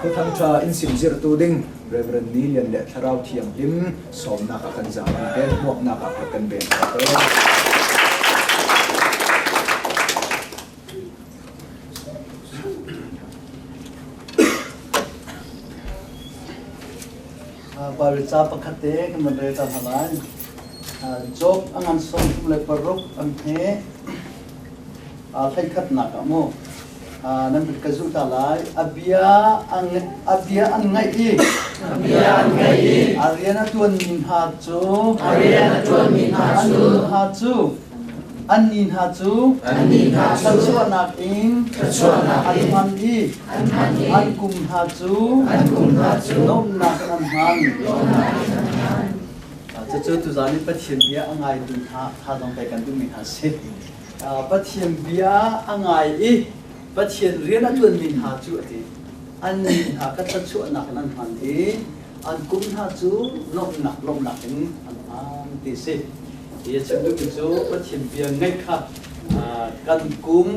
Khuathang ṭha in simzirhtu ding Reverend Ni Lian le Thlarau Thianghlim sawmnak ah kan zapi te hmuaknak ah rak kan ven ko. Baibal ca pakhat te kan van rel ta hna lai. Job a ngan 36 an he hleikhatnak ah mu nan ka zulh ta lai. A bia a bia an ngaih i A bia an ngaih i a rian a ṭuanmi hna cu a rian a ṭuanmi hna an cu hna cu annih hna cu annih hna cu thluachuahnak in thluachuahnak an in hman i an hman i an kum hna cu an kum hna cu lawmhnak in an hman. lawmhnak in an hman. Cucu tuzaan i Pathian bia a ngaitu hna thazaang pek kan duhmi hna a si. Pathian bia a ngai i Pathian rian a ṭuanmi hna cu a ti. Annih hna kha thluachuahnak in an hman i an kum hna cu lawmhnak lawmhnak in an hman ti a si. Hi a chim duhmi cu Pathian bia ngaih kha kan kum,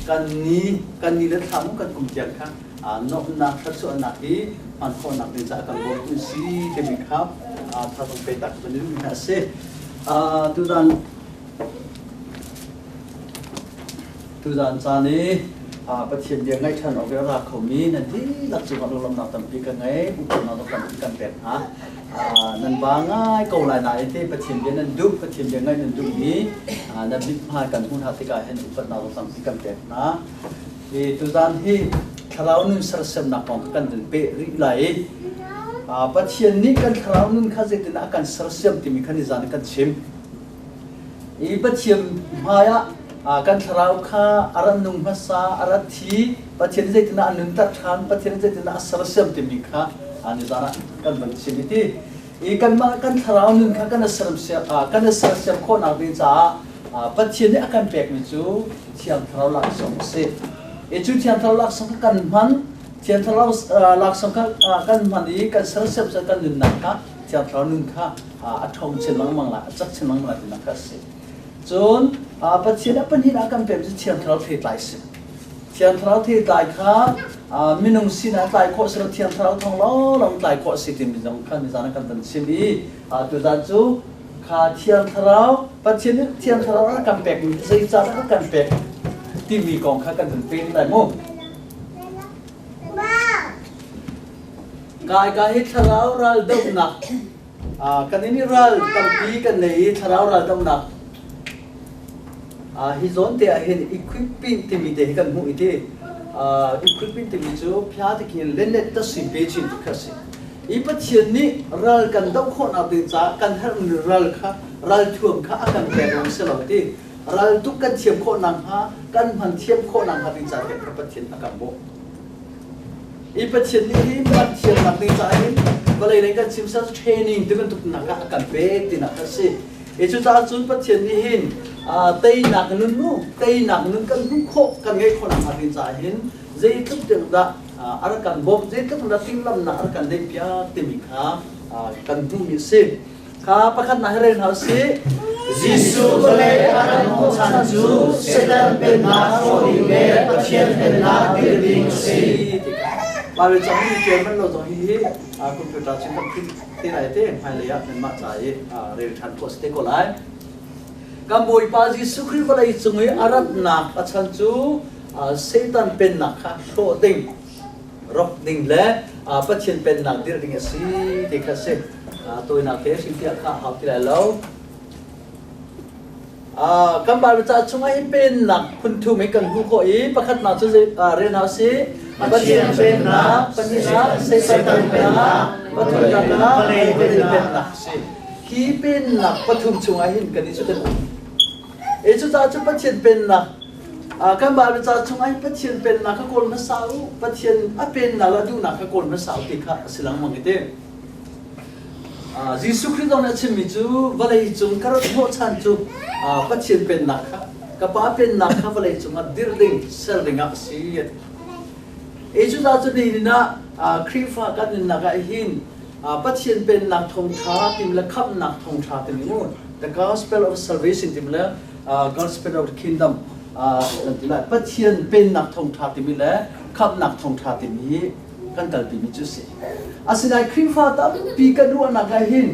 kan ni, kan ni le thla mu kan kum tiang kha nuamhnak thluachuahnak hi hman khawhnak ding caah kan bawmtu si timi kha thazaang pe tak kan duhmi hna a si. Tuzaan tuzaan caan i Pathian bia ngaih ṭhan awk i a ra khomi nan dihlak cungah lunglawmhnak tampi ka ngei, upatnak zong tampi kan pek hna. Nan ba ngai ko lai nain te Pathian bia nan duh, Pathian bia ngaih nan duhmi nan mithmai kan hmuh hna tikah hin upatnak zong tampi kan pek hna. Hi tuzaan hi thlarau nun sersiamnak kong kha kan vun peh rih lai i Pathian nih kan thlarau nun kha zeitindah a kan sersiam timi kha nizaan kan chim. I Pathian hmaiah kan thlarau kha a rat nung hmasa, a rat thi, Pathian nih zeitindah a nunter ṭhan, Pathian nih zeitindah a sersiam timi kha nizaan ah kan van chim i ti. I kanmah kan thlarau nun kha kan i sersiam, kan i sersiam khawhnak ding caah Pathian nih a kan pekmi cu Thiang Thlarau laksawng a si. I cu Thiang Thlarau laksawng kha kan hman, Thiang Thlarau laksawng kha kan hman i kan sersiam cu kan nunnak kha Thiang Thlarau nun kha a ṭhawng chin lengmang lai, a cak chin lengmang lai tinak kha a si. Cun Pathian a pahnih ah kan pekmi cu Thiang Thlarau theitlai a si. Thiang Thlarau theitlai kha minung sinah tlai khawh si lo, Thiang Thlarau thawng lawnglawng tlai khawh a si timi zong kha nizan ah kan van chim i tuzan cu kha Thiang Thlarau Pathian nih Thiang Thlarau a kan pekmi zeicahdah a kan pek timi kong kha kan vun pe lai mu. Kai ka hi thlarau ral dohnak kan in ral tampi kan nei i thlarau ral dohnak hi zawn te ah hin equipment timi te hi kan hmuh i ti equipment timi cu phya tikin lennet ta si pe chin ti kha si I Pathian nih ral kan doh khawhnak ding caah kan herhmi ral kha ralthuam kha a kan pek lawng si lo ti ral tuk kan thiam khawh nakhnga kan hman thiam khawh nakhnga ding caah kha Pathian a kan bawmh. I Pathian nih hi hman thiamnak ding caah hin vawlei lei kan chim sal training ti bantuk nak ah a kan pek tinak a si. I cucaah cun Pathian nih hin teinak nun mu teinak nun kan hmuh khawh kan ngeih khawh nakhnga ding caah hin zeitluk tiang dah a rak kan bawmh zeitluk na timhlamhnak a rak kan neihpiak timi kha kan hmuhmi a si. Kha pakhatnak hi rel hna usih. Jesuh vawlei a rat hnawhchan cu Satan pennak hrawh ding le Pathian pennak dirh ding a si. Bible cang hi tial manh lo zong hi computer cun kan print te lai te hmailei ah nanmah ca i rel ṭhan khawh si te ko lai. Kan Bawipa Jesuh Khrih vawlei cung i a ratnak a chan cu Satan pennak kha hrawh ding, rawk ding le Pathian pennak dirh ding a si ti kha a si. Tawinak te hrintiah kha a hau ti lai lo. Kan Bible ca chungah hi pennak phun thum hi kan hmuh khawh i pakhatnak cu rel hna usih. Pathian pennak, pahnihnak Satan pennak, pathumnak vawlei pennak a si. Hi pennak pathum chungah hin kan i cu kan um. E cucaah cu Pathian pennak kan Bible ca chungah hin Pathian pennak kha kawl hmasa u, Pathian a pennak le a duhnak kha kawl hmasa u ti kha a si lengmang i ti. Jesuh Khrih zong nih a chimmi cu vawlei cung ka rat hnawhchan cu Pathian pennak kha ka Pa pennak kha vawlei cungah dirh ding, ser ding ah a si. E cucaah cu nihin ah Khrihfa kan nunnak ah hin Pathian pennak thawngṭha tim le khamhnak thawngṭha timi mu the gospel of salvation timi le gospel of the kingdom kan ti lai Pathian pennak thawngṭha timi le khamhnak thawngṭha timi hi kan kalpimi cu si. Asinain Khrihfa tampi kan ruahnak ah hin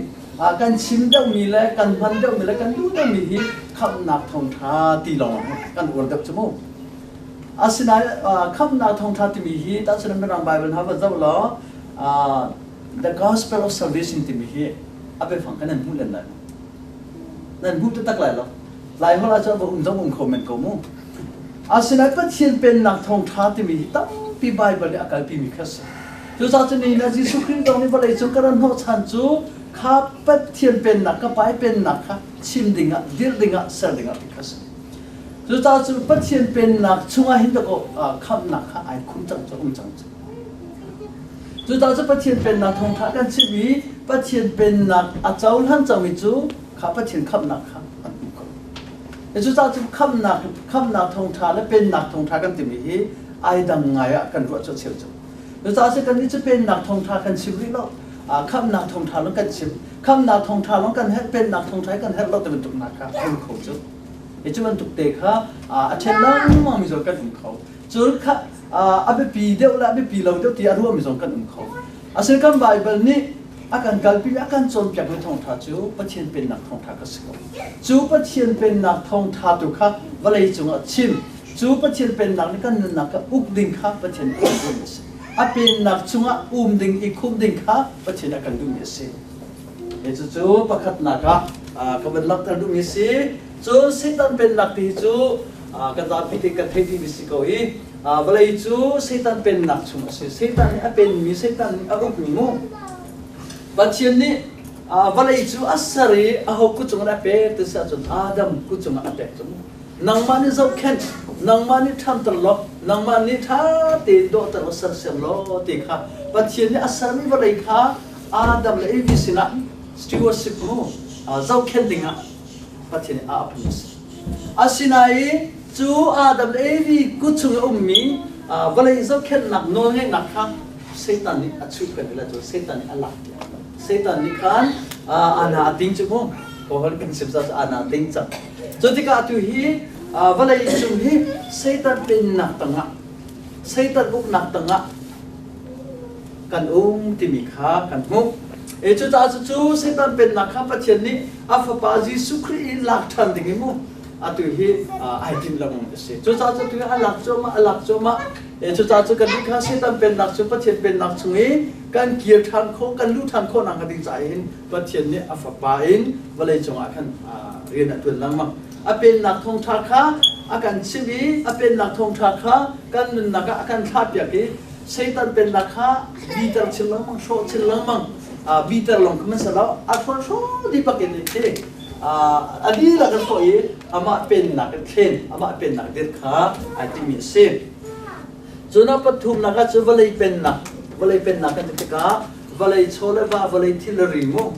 kan chim deuhmi le kan hman deuhmi le kan duh deuhmi hi khamhnak thawngṭha ti lawng kan uar deuh cu mu. Asinain khamhnak thawngṭha timi hi tahchunhnak Mirang Bible hna va zoh law the gospel of salvation timi hi a biafang kha nan hmuh len lai Nan hmuh taktak lai lo. Laiholh ahcun va um zong um kho men ko mu. Asinain Pathian Pennak thawngṭha timi hi tampi Baibal nih a kalpimi kha a si. Cucaah cun nihin ah Jesuh Khrih zong nih vawlei cung kan rat hnawhchan cu kha Pathian Pennak, ka Pa i Pennak kha chim dingah, dirh dingah, ser dingah ti kha a si. Cucaah cun Pathian Pennak chungah hin dakaw khamhnak kha ai khum cang cu, um cang cu. Cucaah cun Pathian Pennak thawngṭha kan chim i Pathian Pennak a cohlan cangmi cu kha Pathian khamhnak kha an hmu ko. Cucaah cun khamhnak khamhnak thawngṭha le pennak thawngṭha kan timi hi ai dang ngai ah kan ruah cu cheu cu. Cucaah cun kannih cu pennak thawngṭha kan chim rih lo. Khamhnak thawngṭha lawng kan chim. Khamhnak thawngṭha lawng kan herh, pennak thawngṭha kan herh lo ti bantuk hna kha a um kho cu. Cu bantuk te kha a ṭhen lengmang mi zong kan um kho. Cun kha a biapi deuh le a biapi lo deuh ti a ruahmi zong kan um kho. Asinain kan Baibal nih a kan kalpi a kan cawnpiakmi thawngṭha cu Pathian Pennak thawngṭha kha si ko. Cu Pathian Pennak thawngṭha tu kha vawlei cungah chim. Cu Pathian Pennak nih kan nunnak kha uk ding kha Pathian nih a kan duhmi a si. A pennak chungah um ding i khumh ding kha Pathian nih a kan duhmi a si. Cucu pakhatnak ah ka van langhter duhmi a si. Cun Satan pennak ti cu kan zapi te kan theih dihmi si ko i vawlei cu Satan pennak chung a si. Satan nih a penmi, Satan nih a ukmi mu. Pathian nih vawlei cu a ser i aho kut cungah a pek ti si ahcun Adam kut cungah a pek cu mu. Nangmah nih zohkhenh, nangmah nih ṭhanter law, nangmah nih ṭha tein dawhter law sersiam law ti kha Pathian nih a sermi vawlei kha Adam le Evi sinah stewardship mu zohkhenh dingah Pathian nih a apmi a si. Asinain cu Adam le Evi kut chung i a ummi vawlei zohkhenhnak nawlngeihnak kha Satan nih a chuh kan ti cu Satan nih a lak tiah. Satan nih khan ana a ting cu mu. Kawhol kan sim cu ana a ting cang. Cu tikah atu hi vawlei cung hi Satan pennak tangah Satan uknak tangah kan um timi kha kan hmuh. E cucaah cucu Satan pennak kha Pathian nih a fapa Jesuh Khrih in lak ṭhan ding i mu atu hi ai tim lengmang a si. Cucaah cu tu hi a lak cuahmah a lak cuahmah. E cucaah cu kannih kha Satan pennak cu Pathian pennak chung i kan kir ṭhan khawh kan luh ṭhan khawh nak ding caah hin Pathian nih a fapa in vawlei cungah khan rian a ṭuan lengmang. A pennak thawngṭha kha a kan chimh i a pennak thawngṭha kha kan nunnak ah a kan thlahpiak i Satan pennak kha biter chin lengmang, hrawh chin lengmang, biter lawng kha man lo, a hrawn hrawn dih bak in khi a dihlak in hrawh i amah pennak in thlen, amah pennak dir kha ai timi a si. Cun a pathumnak ah cu vawlei pennak, vawlei pennak kan ti tikah vawlei chaw le va, vawlei thil le ri mu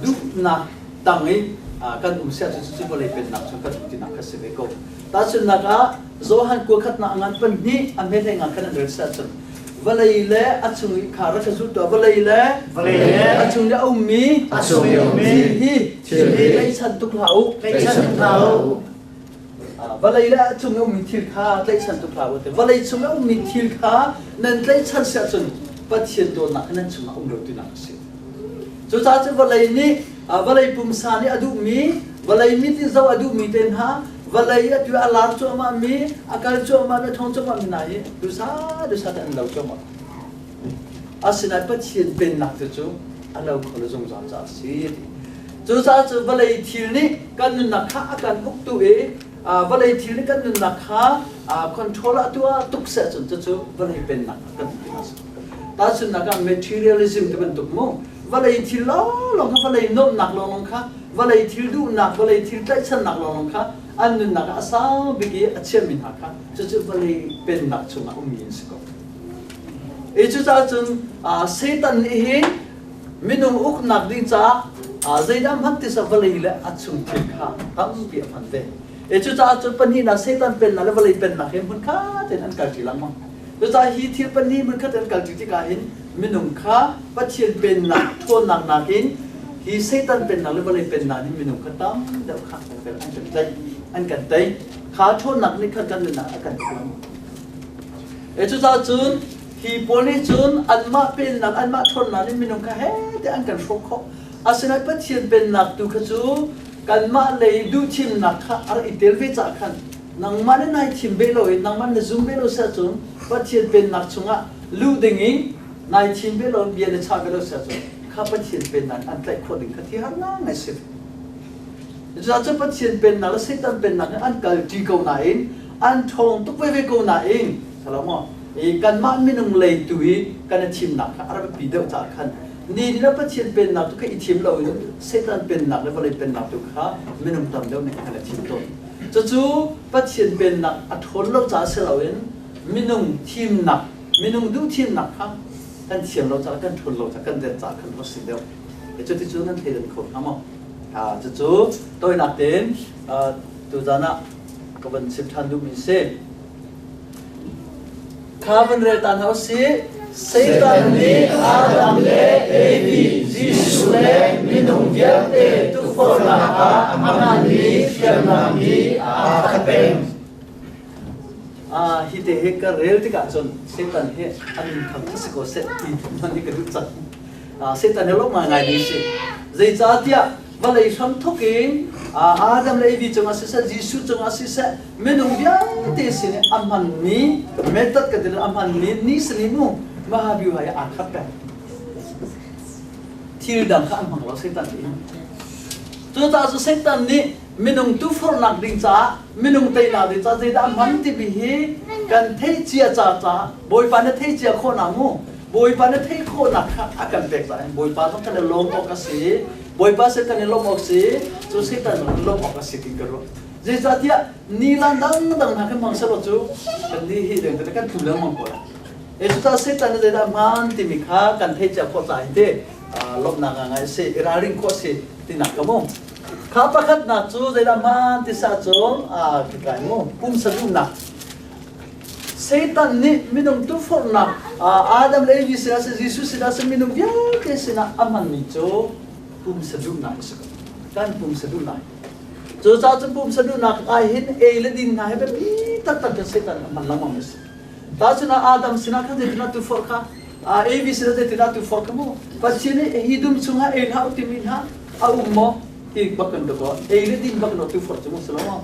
duhnak tang i kan um sia cu cu vawlei pennak cu kan um tinak kha si ve ko. Tahchunhnak ah Johan kua khatnak ngan pahnih a hme hlei nga khan an rel si ahcun vawlei le a chung i kha rak ka zul tuah vawlei le vawlei le a chung i a ummi a chung i a ummi thil hi thil hi tlaihchan tuk hlah u tlaihchan tuk hlah u vawlei le a chung i a ummi thil kha tlaihchan tuk hlah u vawlei chung i a ummi thil kha nan tlaihchan si ahcun Pathian dawtnak kha nan chungah um lo tinak a si. Cucaah cun vawlei nih vawlei pumsa nih a duhmi vawlei mit in zoh a duhmi te hna vawlei atu a lar cuahmah mi a kal cuahmah mi a thong cuahmah mi hna hi dusa dusa te an lo cuahmah. Asinain Pathian pennak tu cu a lo kho lo zungzal caah a si. Cucaah cu vawlei thil nih kan nunnak kha a kan uktu i vawlei thil nih kan nunnak kha control a tuah tuk seh cun cucu vawlei pennak kan ti a si. Tahchunhnak ah materialism ti bantuk mu vawlei thil lawnglawng kha vawlei nuamhnak lawnglawng kha vawlei thil duhnak vawlei thil tlaihchannak lawnglawng kha an nunnak ah a sang bik i a chiami hna kha cucu vawlei pennak chungah ummi an si ko. I cucaah cun Satan nih hin minung uknak ding caah zeidah hman ti sa vawlei le a chung thil kha tampi a hman ve. I cucaah cun pahnihnak Satan pennak le vawlei pennak hi hmun khat in an kalṭi lengmang. Cucaah hi thil pahnih hmunkhat an kalṭi tikah hin minung kha Pathian pennak ṭhawnnak nakin hi Satan pennak le vawlei pennak nih minung kha tam deuh kha an kan tlaih, an kan tei. Kha ṭhawnnak nih khan kan nunnak a kan thuam. E cucaah cun Hi pawl nih cun anmah pennak, anmah ṭhawnnak nih minung kha he tiah an kan hrawh khawh. Asinain Pathian pennak tu kha cu kanmah lei duhthimnak kha a rak i tel ve caah khan nangmah nih nai thim ve lo i nangmah na zum ve lo si ahcun Pathian pennak chungah luh ding in nai thim ve lo bia na chah ve lo si ahcun kha Pathian pennak an tlaih khawh ding kha thi har ngai si. Cucaah cun Pathian pennak le Satan pennak hi an kalṭi ko nain an ṭhawng tuk veve ko nain Salomo i kanmah minung lei tu i kan i thimnak kha a rak biapi deuh caah khan ni ni le Pathian pennak tu kha i thim loin Satan pennak le vawlei pennak tu kha minung tam deuh nih kan i thim tawn. Cucu Pathian pennak a ṭhawn lo caah si loin minung thimnak, minung duh thimnak kha kan thiam lo caah kan ṭhawn lo caah kan der caah khan a si deuh. Cuticun nan thleidan kho hnga maw? Cucu tawinak tein tuzan ah ka van chim ṭhan duhmi a si. Kha van rel ta hna usih. Satan nih Adam le Evi, Jesuh le minung vialte tukforhnak ah a hmanmi hriamnam hi aa khat peng. Hi te hi ka rel tikah cun Satan hi a min thang kha si ko seh ti hmanh hi ka duh cang. Satan hi lawm ngaingai mi si. Zeicahtiah vawlei hramthawk in Adam le Evi cungah siseh, Jesuh cungah siseh, minung vialte sin i a hmanmi method ka ti a hmanmi ni sani mu Mahabir hi aa khat peng. Thil dang kha an hmang lo Satan nih. Cucaah cu Satan nih minung tufornak ding caah minung teinak ding caah zeidah a hman timi hi kan theih cia ca caah Bawipa na theih cia khawhnak mu Bawipa na theih khawhnak kha a kan pek caah Bawipa zong kan i lawm awk a si Bawipa sin kan i lawmh awk si cu Satan zong kan lawmh awk a si ti ka ruah. Zeicahtiah nilan dangdang hna kan hmang selaw cu kan ni hi deng kan tlu lengmang ko lai. Cucaah Satan nih zeidah hmaan timi kha kan theih cia khawh caah hin ti lawmhnak ngai a si, i ralring khawh a si tinak ka mu. Kha pakhatnak cu zeidah hmaan ti sa cu kai mu pumsa duhnak. Satan nih minung tuforhnak Adam le Evi sinah sih Jesuh sinah sih minung vialte sinah a hmanmi cu pumsa duhnak a si ko. Kan pumsa duhnak. Cucaah cun pumsa duhnak ah hin ei le din hna hi biapi taktak in Satan a hman lengmang a si. Tahchun ah Adam sinah khan zeitinah tuforh kha Evi sinah zeitinah tuforh kha mu Pathian nih hi dum chungah ei hlah u timi hna a um maw ti bak kan dawk ei le din bak in tuforh cu mu si lo maw?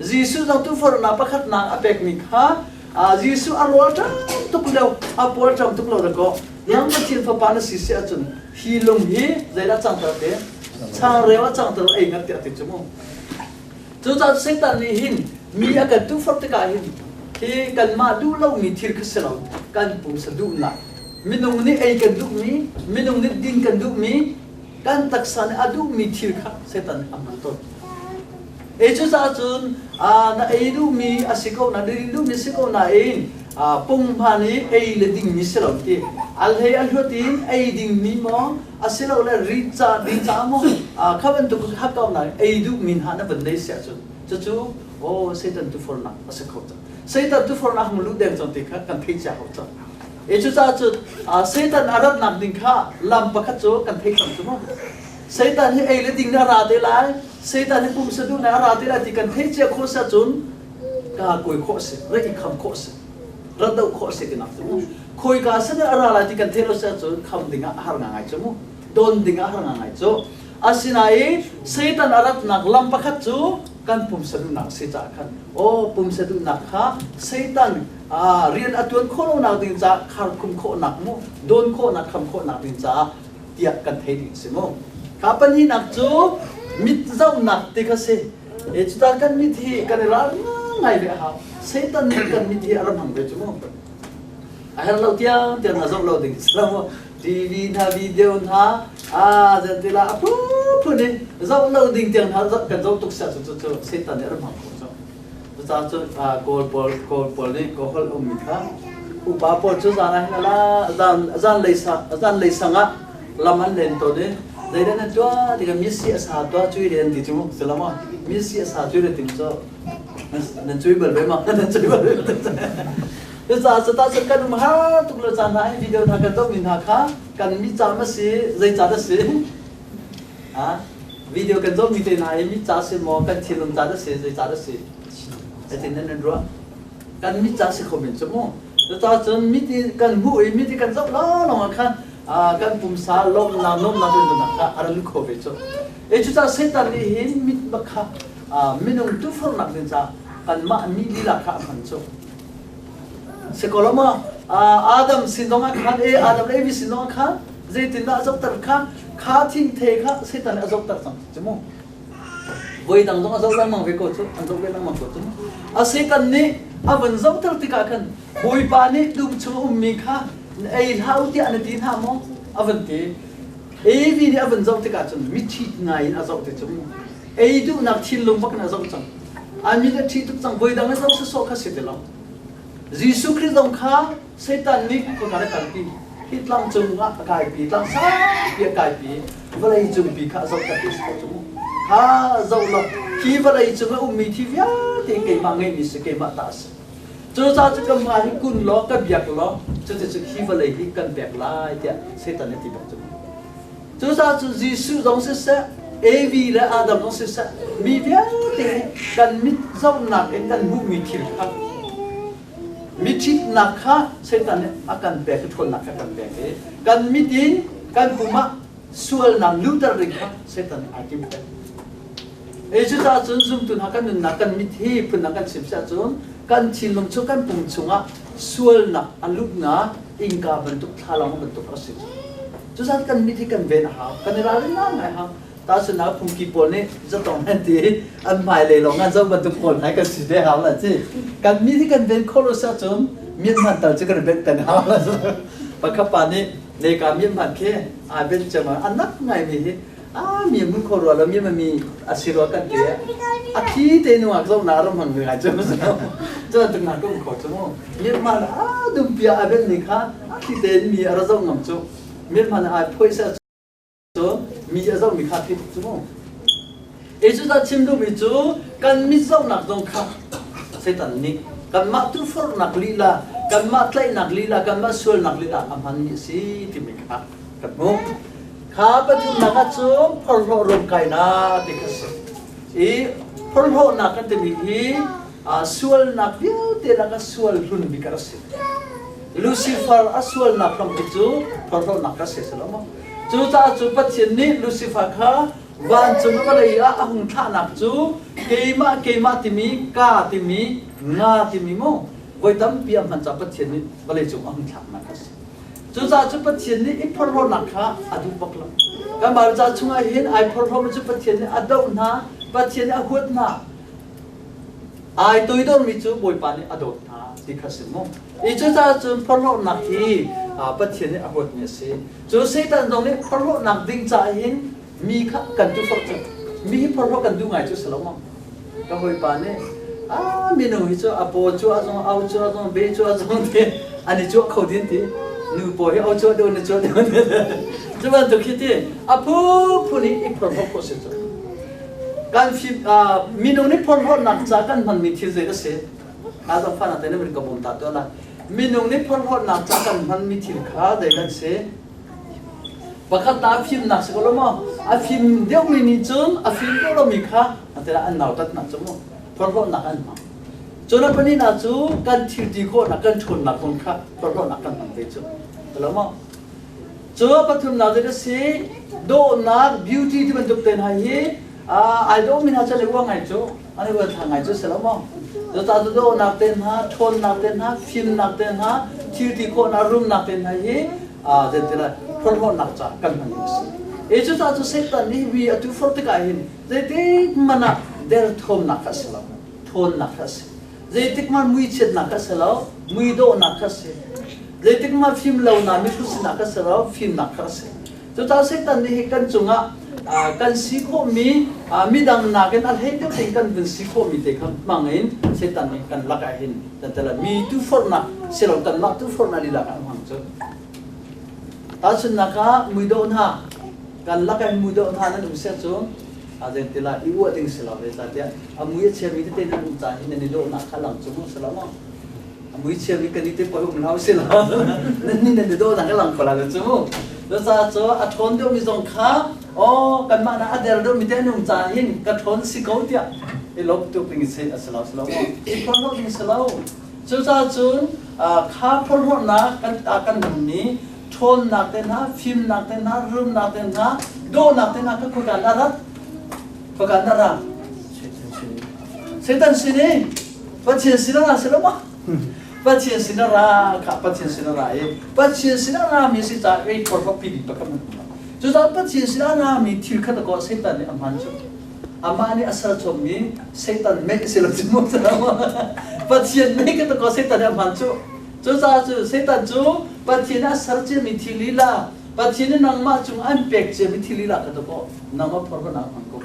Jesuh zong tuforhnak pakhatnak a pekmi kha Jesuh a rawl ṭam tuk lo, a pual ṭam tuk lo dakaw nang Pathian fapa na si si ahcun hi lung hi zeidah cangter te changreu a cangter ei ngat tiah ti cu mu. Cucaah Satan nih hin mi a kan tuforh tikah hin hi kanmah duh lomi thil kha si lo kan pumsa duhnak minung nih ei kan duhmi minung nih din kan duhmi kan taksa nih a duhmi thil kha Satan nih a hman tawn. E cucaah cun na ei duhmi a si ko na din duhmi si ko nain punghman i ei le dingmi si lo ti a hlei a hluat in ei dingmi maw asilole ri ca ri ca maw kha bantuk kha ko na ei duhmi hna na van nei si ahcun cucu oh Satan tufornak a si kho cang Satan tufornak hung luh deng cang ti kha kan theih cia hau cang E cucaah cun Satan a ratnak ding kha lam pakhat cu kan theih cang cu mu. Satan hi ei le ding na ra te lai, Satan hi pumsa duh na ra te lai ti kan theih cia khawh si ahcun ka kawi khawh si, rak i kham khawh si, rat doh khawh si tinak cu mu. Khawika sin a ra lai ti kan theih lo si ahcun kham ding ah a har ngai cu mu. Don ding ah a har ngai cu. Asinain Satan a ratnak lam pakhat cu kan pumsa duhnak si caah khan aw pumsa duhnak kha Satan rian a tuan khawh lonak ding caah kharkhum khawhnak mu dawn khawhnak kham khawhnak ding caah tiah kan thei ding si mu kha pahnihnak cu mit zohnak ti kha si e cuta kan mit hi kan i ral ngai ve hau Satan nih kan mit hi a ram hang ve cu mu a her lo tiang tiang a zoh lo ding si lo mu TV hna video hna a zan tila a phunphun in zoh lo ding tiang hna kan zoh tuk sia cu cu Satan nih a ram hang khawh cu Cucaah cun Kawl pawl Kawl pawl nih Kawl holh ummi kha upa pawl cu zan ah hin ala zan zanlei zanlei sang ah lam an len tawn i zeidah nan tuah tikah misi a sa tuah cui len ti cu si lo maw misi a sa cui le ting cu nan cui bal ve ma nan cui bal ve cucaah cu ta cun kan um har tuk lo caan hna hi video hna kan zohmi hna kha kan mi ca ma si zei ca dah si Video kan zohmi te hna hi mit ca si maw kan thinlung ca dah si zei ca dah si? Zeitin nan nan ruah? Kan mit ca si kho men cu mu. Cucaah cun mit i kan hmuh i mit i kan zoh lawnglawng ah khan kan pumsa lawmhnak nuamhnak rinnak kha a ra lut kho ve cu. E cucaah Satan nih hin mit bak kha minung tufornak ding caah kanmah mi lila kha a hman cu. Sikolama Adam sin zong ah khan e Adam le Evi sin zong ah khan zeitindah a zohter kha kha thingthei kha Satan nih a zohter cang cu mu. Voi dang zong a zoh lengmang ve ko cu an zoh ve lengmang ko cu mu. A Satan nih a vun zohter tikah khan Bawipa nih dum chung a ummi kha ei hlah u tiah na ti hna maw? A vun ti. Evi nih a vun zoh tikah cun mithi ngai in a zoh ti cu mu. Ei duhnak thinlung bak in a zoh cang. A mit a ṭhi tuk cang. Voi dang a zoh sawsawh kha si ti lo. Jesuh Khrih zong kha Satan nih khua a kalpi. Hi tlang cung ah a kaipi, tlang saupi a kaipi. Vawlei cungpi kha a zohter ti si ko cu mu. Kha zoh law, hi vawlei cung a ummi thi vialte keimah ngeihmi si, keimah ta a si. Cucaah cu ka hma hi kun law, ka biak law, cuticun hi vawlei hi kan pek lai tiah Satan nih a ti bak cu. Cucaah cu Jesuh zong siseh, Evi le Adam zong siseh, mi vialte hi kan mit zohnak in kan hmuhmi thil kha mithitnak kha Satan nih a kan pek i ṭhawnnak kha kan pek i kan mit in kan pum ah sualnak luhter ding kha Satan nih aa tim peng. E cucaah cun zumtu hna kan nunnak kan mit hi phundang kan chim si ahcun kan thinlung chung kan pum chungah sualnak a lutnak innka bantuk thlalang bantuk a si. Cucaah kan mit hi kan ven a hau. Kan i ralrin ngai hau. Tahchunhnak phungki pawl nih zatong an ti an hmailei lawng an zoh bantuk pawl hna kan si ve hau la ci. Kan mit hi kan ven khawh lo si ahcun mian hman tal cu kan i benh peng hau la. Pakhat pa nih neka mian hman khi aa benh cem a nak ngaimi hi a mi mun kho rua lo mi mi a si rua kan ti a thi te nu ah zo na ram hang ngai chu chu tung na kum kho chu mu Myanmar a dum pia a ben ni kha a thi te mi a ra zo ngam chu Myanmar ai phoi sa chu mi a zo mi kha thi chu mu e chu ta chim du mi chu kan mi zo nak zong kha Satan nih kanmah tu fornak lila kanmah tlaihnak lila kanmah sualnak lila a hman mi si timi kha kan hmuh. Kha pathumnak ah cun phorhlawh ruamkainak ti kha si. I phorhlawhnak kan timi hi sualnak vialte lakah sual hlun bik a si. Lucifer a sualnak hrampi cu phorhlawhnak a si si lo maw? Cucaah cu Pathian nih Lucifer kha vancung vawlei ah a hung thlahnak cu keimah keimah timi ka timi nga timi mu voi tampi a hman caah Pathian nih vawlei cung a hung thlaknak a si. Cucaah cu Pathian nih i phorhlawnak kha a duh bak lo. Kan Baibal ca chungah hin ai phorhlawmi cu Pathian nih a doh hna, Pathian nih a huat hna. Ai toidormi cu Bawipa nih a dawt hna ti kha si mu. I cucaah cun phorhlawnak hi Pathian nih a huatmi a si. Cu Satan zong nih phorhlawnak ding caah hin mi kha kan tuforh cu. Mi hi phorhlawh kan duh ngai cu si lo maw? Ka hawipa nih a minung hi cu a paw cu a zong au cu a zong be cu a zong ti an i cuah kho din ti nu paw hi au cuah deuh na cuah deuh cu bantuk khi ti a phunphun i i phorhlawh khawh si cu kan fim minung nih phorhlawhnak ca kan hmanmi thil zei a si a zong fa na te na ka bawm ta tuah la minung nih phorhlawhnak ca kan hmanmi thil kha zei kan si Pakhat ta a fimnak si ko lo maw? A fim deuhmi nih cun a fim deuh lomi kha atilah an nautatnak cu mu phorhlawhnak an hmang. Cun a pahnihnak cu kan thil ti khawhnak kan ṭhawnnak kong kha phorhlawhnak kan hmang ve cu. Lo maw? Cu a pathumnak cu a si dawhnak beauty ti bantuk te hna hi ai dawhmi hna cu an i uang ngai cu an i uanthla ngai cu si lo maw? Cucaah cu dawhnak te hna, ṭhawnnak te hna, fimnak te hna, thil ti khawhnak, rumnak te hna hi zeitilai phorhlawhnak ca kan hmanmi a si. E cucaah cu Satan nih mi a tuforh tikah hin zeitik hmanh ah derthawmnak kha a si lo, ṭhawnnak kha a si. Zeitik hmanh muichiatnak kha a si lo, muidawhnak kha a si. Zeitik hmanh fim lonak mihrut kha a si lo, fimnak kha a si. Cucaah Satan nih hi kan cungah kan si khawhmi midang nakin a hlei deuh tein kan vun si khawhmi te kha hmang in Satan nih kan lakah hin tantala mi tuforhnak silo kanmah tuforhnak lila kha a hmang cu. Tahchunhnak ah muidawh hna kan lakah hin muidawh hna nan um siah cun zeintila i uah ding si lo zeicahtiah a mui a chiami tete nan um caan hi nan i dawhnak kha lang cu mu si lo maw? A mui chiami kan i te poi um hlah usih law nan nih nan i dawhnak a lang ko lai lo cu mu. Cucaah cu a ṭhawn deuhmi zong kha aw kanmah nak a der deuhmi te an um caah hin ka ṭhawn si ko tiah i lawmh tuk ding si a si lo si lo maw? I phorhlawh ding si lo. Cucaah cun Kha phorhlawtnak kan kan hmanmi ṭhawnnak te hna, fimnak te hna, rumnak te hna, dawhnak te hna kha khoika na rat? Khoika na ra? Satan sin i Pathian sin a ra si lo ma? Pathian sin a ra kha Pathian sin a ra i Pathian sin a rami si caah ei phorhlawt pi bik pakhat nan hmu. Cucaah Pathian sin a rami thil kha ta Satan nih a hman cu. Amah nih a ser chommi Satan meh si lo cu mu Pathian meh ka ta Satan nih a hman cu. Cucaah cu Satan cu Pathian a ser ciami thil lila Pathian nih nangmah cung an pek ciami thil lila kha ta nangmah phorhlawtnak hmang ko.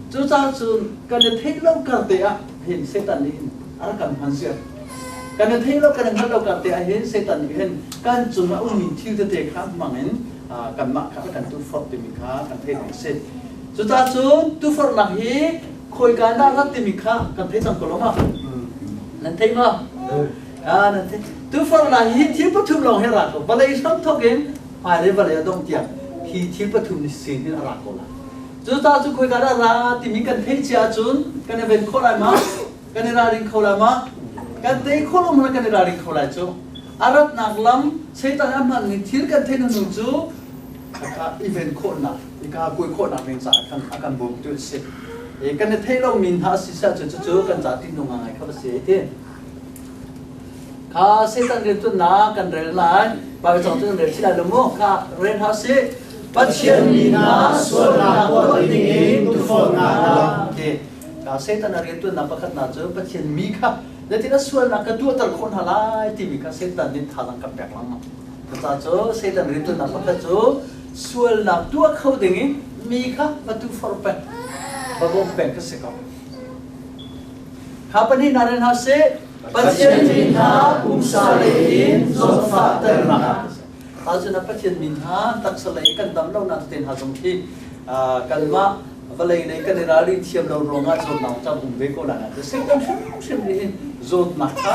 Cucaah cun kan i theih lo kar te ah hin Satan nih hin a rak kan hman ziar. Kan i theih lo kan i hngalh lo kar te ah hin Satan nih hin kan cung a ummi thil tete kha hmang in kanmah kha a kan tukforh timi kha kan theih ding a si. Cucaah cun tuforhnak hi khawika dah rat timi kha kan thei cang ko lo ma? Nan thei ma? Ah, nan thei. Tuforhnak hi thil pathum lawng hi a ra ko. Vawlei hram thawk in hmailei vawlei a dongh tiang hi thil pathum ni sin hin a ra ko lai. Cucaah cu khawika dah ra timi kan theih cia ahcun kan i ven khawh lai ma? Kan i ralring kho lai ma? Kan tei khawh lo hmanh kan i ralring kho lai cu. A ratnak lam Satan a hmanmi thil kan theih hnu cu i ven khawhnak, i ka kuai khawhnak ding caah khan a kan bawmtu a si. Kan i theih lomi hna a si siah cun cucu kan ca tihnung ngai kha a si ti. Kha Satan riantuannak kan rel lai. Baibal cang cu kan rel chih lai lo mu. Kha rel hna sih. Pathian mi hna sualnak tuah dingin tuforhnak lam. Okay. Ka Satan a riantuannak pakhatnak cu Pathian mi kha zeitin a sualnak ka tuahter khawh hna lai timi kha Satan nih thazaang kan pek lengmang. Cucaah cu Satan riantuannak pakhat cu sualnak tuah kho dingin mi kha va tuforh peng, va bawmh peng kha si ko. Kha pahnihnak rel hna sih. Pathian mi hna pumsa lei in zawtfahternak. Ahcun a Pathian min hna taksa lei kan dam lonak te hna zong khi kanmah vawlei lei kan i ralrin thiam lo ruangah zawtnak cam um ve ko lai na Satan hrimhrim nih hin zawtnak kha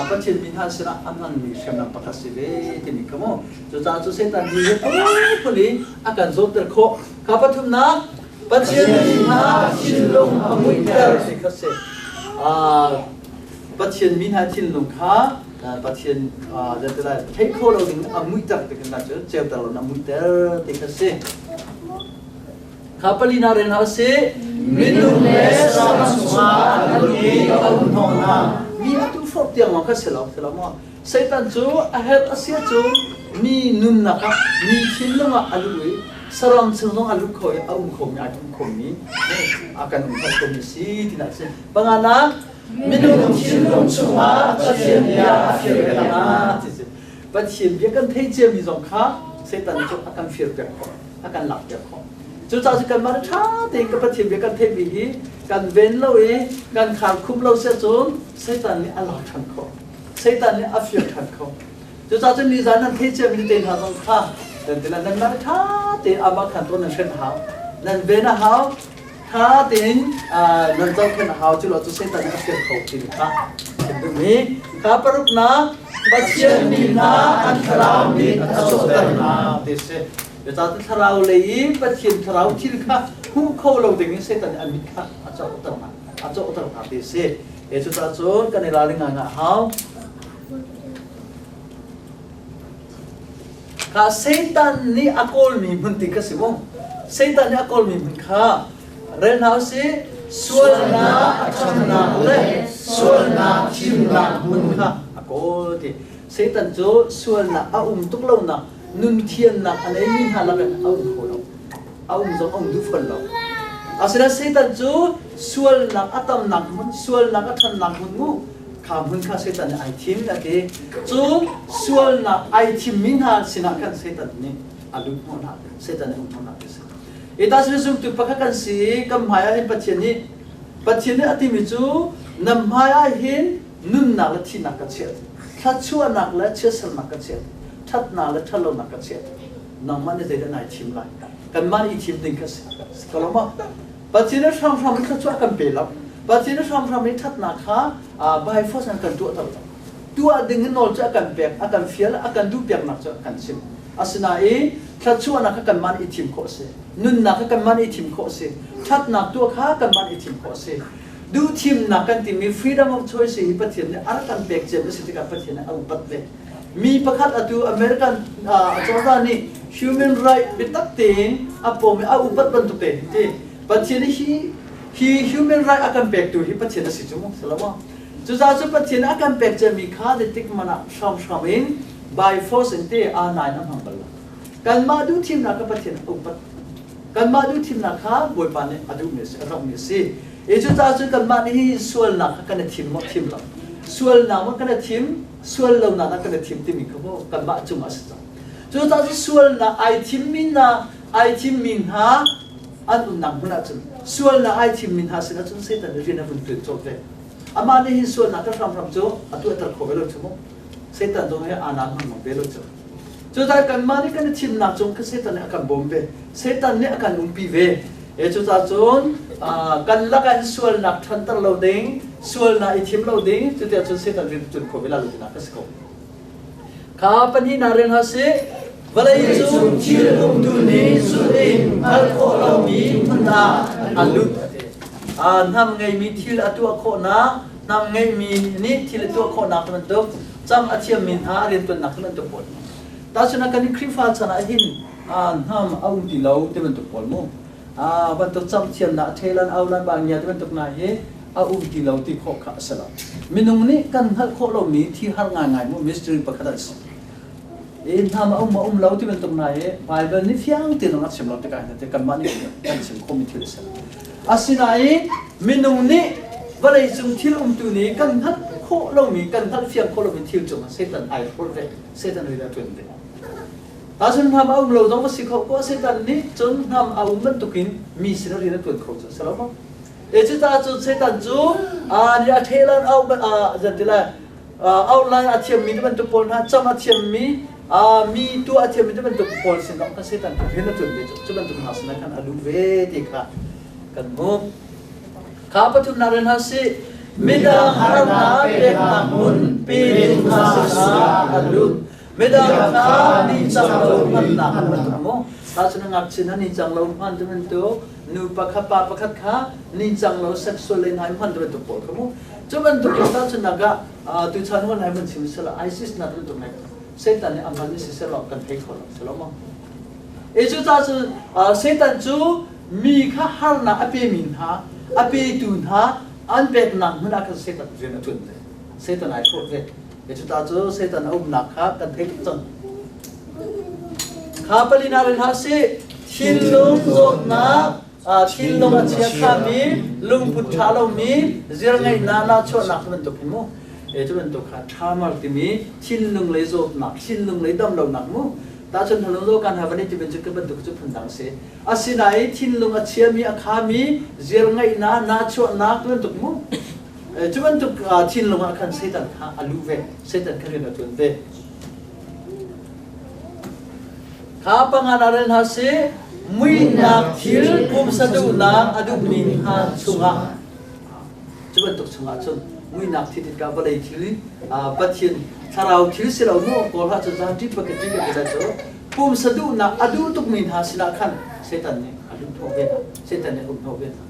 Pathian mi hna sinah a hmanmi hriamnam pakhat si ve timi kha mu cucaah cu Satan hi phun in a kan zawtter khawh kha pathumnak Pathian mi hna thinlung a muihter ti kha si Pathian mi hna thinlung kha Pathian zeitilai theih kho lo ding a muihter ti kha cu ceuter lo na muihter ti kha si Kha palina rel hna usih. Minung le saram chungah a lut i a um hnawh hna. Mi a tuforh tiang lawng kha si lo, si lo maw? Satan cu a herh a si ahcun mi nunnak ah, mi thinlung ah a lut i saram chung zong a lut kho i a um khomi, ai um khomi, a kan um khomi si tinak a si. Panganak, minung thinlung chungah Pathian bia a fir piak hna. Pathian bia kan theih ciami zong kha Satan cu a kan fir piak khawh. A kan lakpiak khawh. Cucaah cu kanmah nih ṭha tein ka Pathian bia kan theihmi hi kan ven lo i kan kharkhumh lo si ahcun Satan nih a lak ṭhan khawh. Satan nih a fir ṭhan khawh. Cucaah cun nizan nan theih ciami te hna zong kha nan ti nanmah nih ṭha tein amah khan tuah nan hren a hau. Nan ven a hau. Ṭha tein nan zohkhenh a hau. Cu lo cu Satan nih a fir kho ti kha chim duhmi. Kha paruknak Pathian mi hna an thlarau mit a cawhter hna. Ti si. Cucaah thlarau lei i Pathian thlarau thil kha hmuh kho lo ding in Satan nih a mit kha a cawhter hna, a cawhter hna ti a si. E cucaah cun kan i ralring ngai a hau. Kha Satan nih a kawlmi hmun ti kha si mu. Satan nih a kawlmi hmun kha rel hna usih. Sualnak a ṭhannak le sualnak thimnak hmun kha a kawl ti. Satan cu sualnak a um tuk lonak nun thiannak a neimi hna lakin a um kho lo. A um zong a um duh fawn lo. Asinain Satan cu sualnak a tamnak hmun, sualnak a ṭhannak hmun mu, kha hmun kha Satan nih ai thim a ti. Cun sualnak ai thimmi hna sinah khan Satan nih a lut hnawh hna, Satan nih a um hnawh hna ti a si. Ita sin zumtu pakhat kan si, kan hmai ah hin Pathian nih Pathian nih a timi cu nan hmai ah hin nunnak le thihnak ka chiah thluachuahnak le chiatsernak ka chiah ṭhatnak le ṭhatlonak ka chiah nangmah nih zeidah nai thim lai kanmah nih i thim ding kha si ko lo maw Pathian nih hramhram in thluachuah kan pe lo Pathian nih hramhram in ṭhatnak kha by force in kan tuah lo tuah ding in nawl cu a kan pek a kan fial a kan duh piaknak cu a kan chim asinain thluachuahnak kha kanmah nih i thim khawh a si nunnak kha kanmah nih i thim khawh a si ṭhatnak tuah kha kanmah nih i thim khawh a si. Duhthimnak kan timi freedom of choice hi Pathian nih a rak kan pek ciami a si tikah Pathian nih a upat ve. Mi pakhat atu American cozah nih human right biatak tein a pom i a upat bantuk te hin ti. Pathian nih hi hi human right a kan pektu hi Pathian a si cu mu si lo maw? Cucaah cu Pathian a kan pek ciami kha zeitik hmanh ah hramhram in by force in te aa nain a hmang bal lo. Kanmah duhthimnak kha Pathian a upat. Kanmah duhthimnak kha Bawipa nih a duhmi a si, a rammi a si. I cucaah cun kanmah nih hi sualnak kha kan i thim maw thim lo. Sualnak maw kan i thim, sual lonak ah kan i thim timi kha maw kanmah cungah a si cang. Cucaah cun sualnak ai thimmi hna, ai thimmi hna an umnak hmun ahcun sualnak ai thimmi hna sinah cun Satan nih rian a vun ṭuan colh ve. Amah nih hin sualnak kha hramhram cu a tuahter kho ve lo cu mu. Satan zong hi aa naan hmang ve lo cu. Cucaah kanmah nih kan i thimnak cung kha Satan nih a kan bawm ve. Satan nih a kan umpi ve. E cucaah cun kan lakah in sualnak ṭhanter lo ding, sualnak i thim lo ding, cutiah cun Satan rian ṭuan kho ve la lo tinak a si ko. Kha pahnihnak rian ha si, vawlei cung thil umtu nih zulh in hngalh khawh lomi hmun ah an lut. Hnam ngeimi thil a tuah khawhnak, hnam ngeimi nih thil a tuah khawhnak bantuk cang a thiammi hna a riantuannak cu bantuk pawl. Tahchun ah kan i Khrihfa chan ah hin hnam a um ti lo ti bantuk pawl mu. Bantuk cam thiamnak Thailand Aulan Bangya ti bantuk hna hi a um ti lo ti khawh kha a si lo. Minung nih kan hngalh khawh lomi thi har ngaingai mu mystery pakhat an si. Hnam a um a um lo ti bantuk hna hi Bible nih fiang tein a chim lo tikah hin kanmah nih kan chim khawhmi thil a si. Asinain minung nih vawleicung thil umtu nih kan hngalh khawh lomi, kan hngalh fiang khawh lomi thil cungah Satan ai hrolh ve, Satan rian a ṭuan ve. Ahcun hnam a um lo zong a si kho ko, Satan nih cun hnam a um bantukin mi sinah rian a ṭuan kho cu si lo maw? E cucaah cun Satan cu a nih a ṭhelan au zan outline a thiammi ti bantuk pawl hna cam a thiammi mi tuah a thiammi ti bantuk pawl sin zong kha Satan cu rian a ṭuan ve cu bantuk hna sinah khan a luh ve ti kha kan hmuh. Kha pathumnak rian hna si midang harnak peknak hmun petu hna sinah a lut. Midang kha ningcang lo hmannak an bantuk mu. Tahchun ngakchia hna ningcang lo hman ti bantuk nu pakhat pa pakhat kha ningcang lo sexual lei hna hman ti bantuk pawl kha mu. Cu bantuk in tahchunhnak ah tuchan hun ai van chim sela ISIS nak bantuk nek Satan nih a hman si selaw kan thei kho lo selaw maw. E cu ca cu Satan cu mi kha harnak a pemi hna a petu hna an peknak hmun ah khan Satan rian a ṭuan ve. Satan ai hrawh ve. E cu ta cu Satan a umnak kha kan thei tuk cang. Kha palina rin hna si thinlung zawtnak thinlung a chiakhami lungput ṭha lomi zirngeihnak nahchuahnak cu bantuk hi mu e cu bantuk kha ṭhamar timi thinlung lei zawtnak thinlung lei damlonak mu tahchun hnalung zo kan havan ti bantuk bantuk cu phundang si asinain thinlung a chiami a khami zirngeihnak nahchuahnak cu bantuk mu cu bantuk thinlung ah khan Satan kha a luh ve Satan kha rian a ṭuan ve Kha panga na rel hna si muihnak thil pumsa duhnak a duhmi hna chungah cu bantuk chungah cun muihnak thil tikah vawlei thil Pathian thlarau thil si lo mu kawl ha cu zan ṭi pakhat ṭi kan cu pumsa duhnak a duh tukmi hna sinah khan Satan nih a luh hnawh ve hna Satan nih a um hnawh ve hna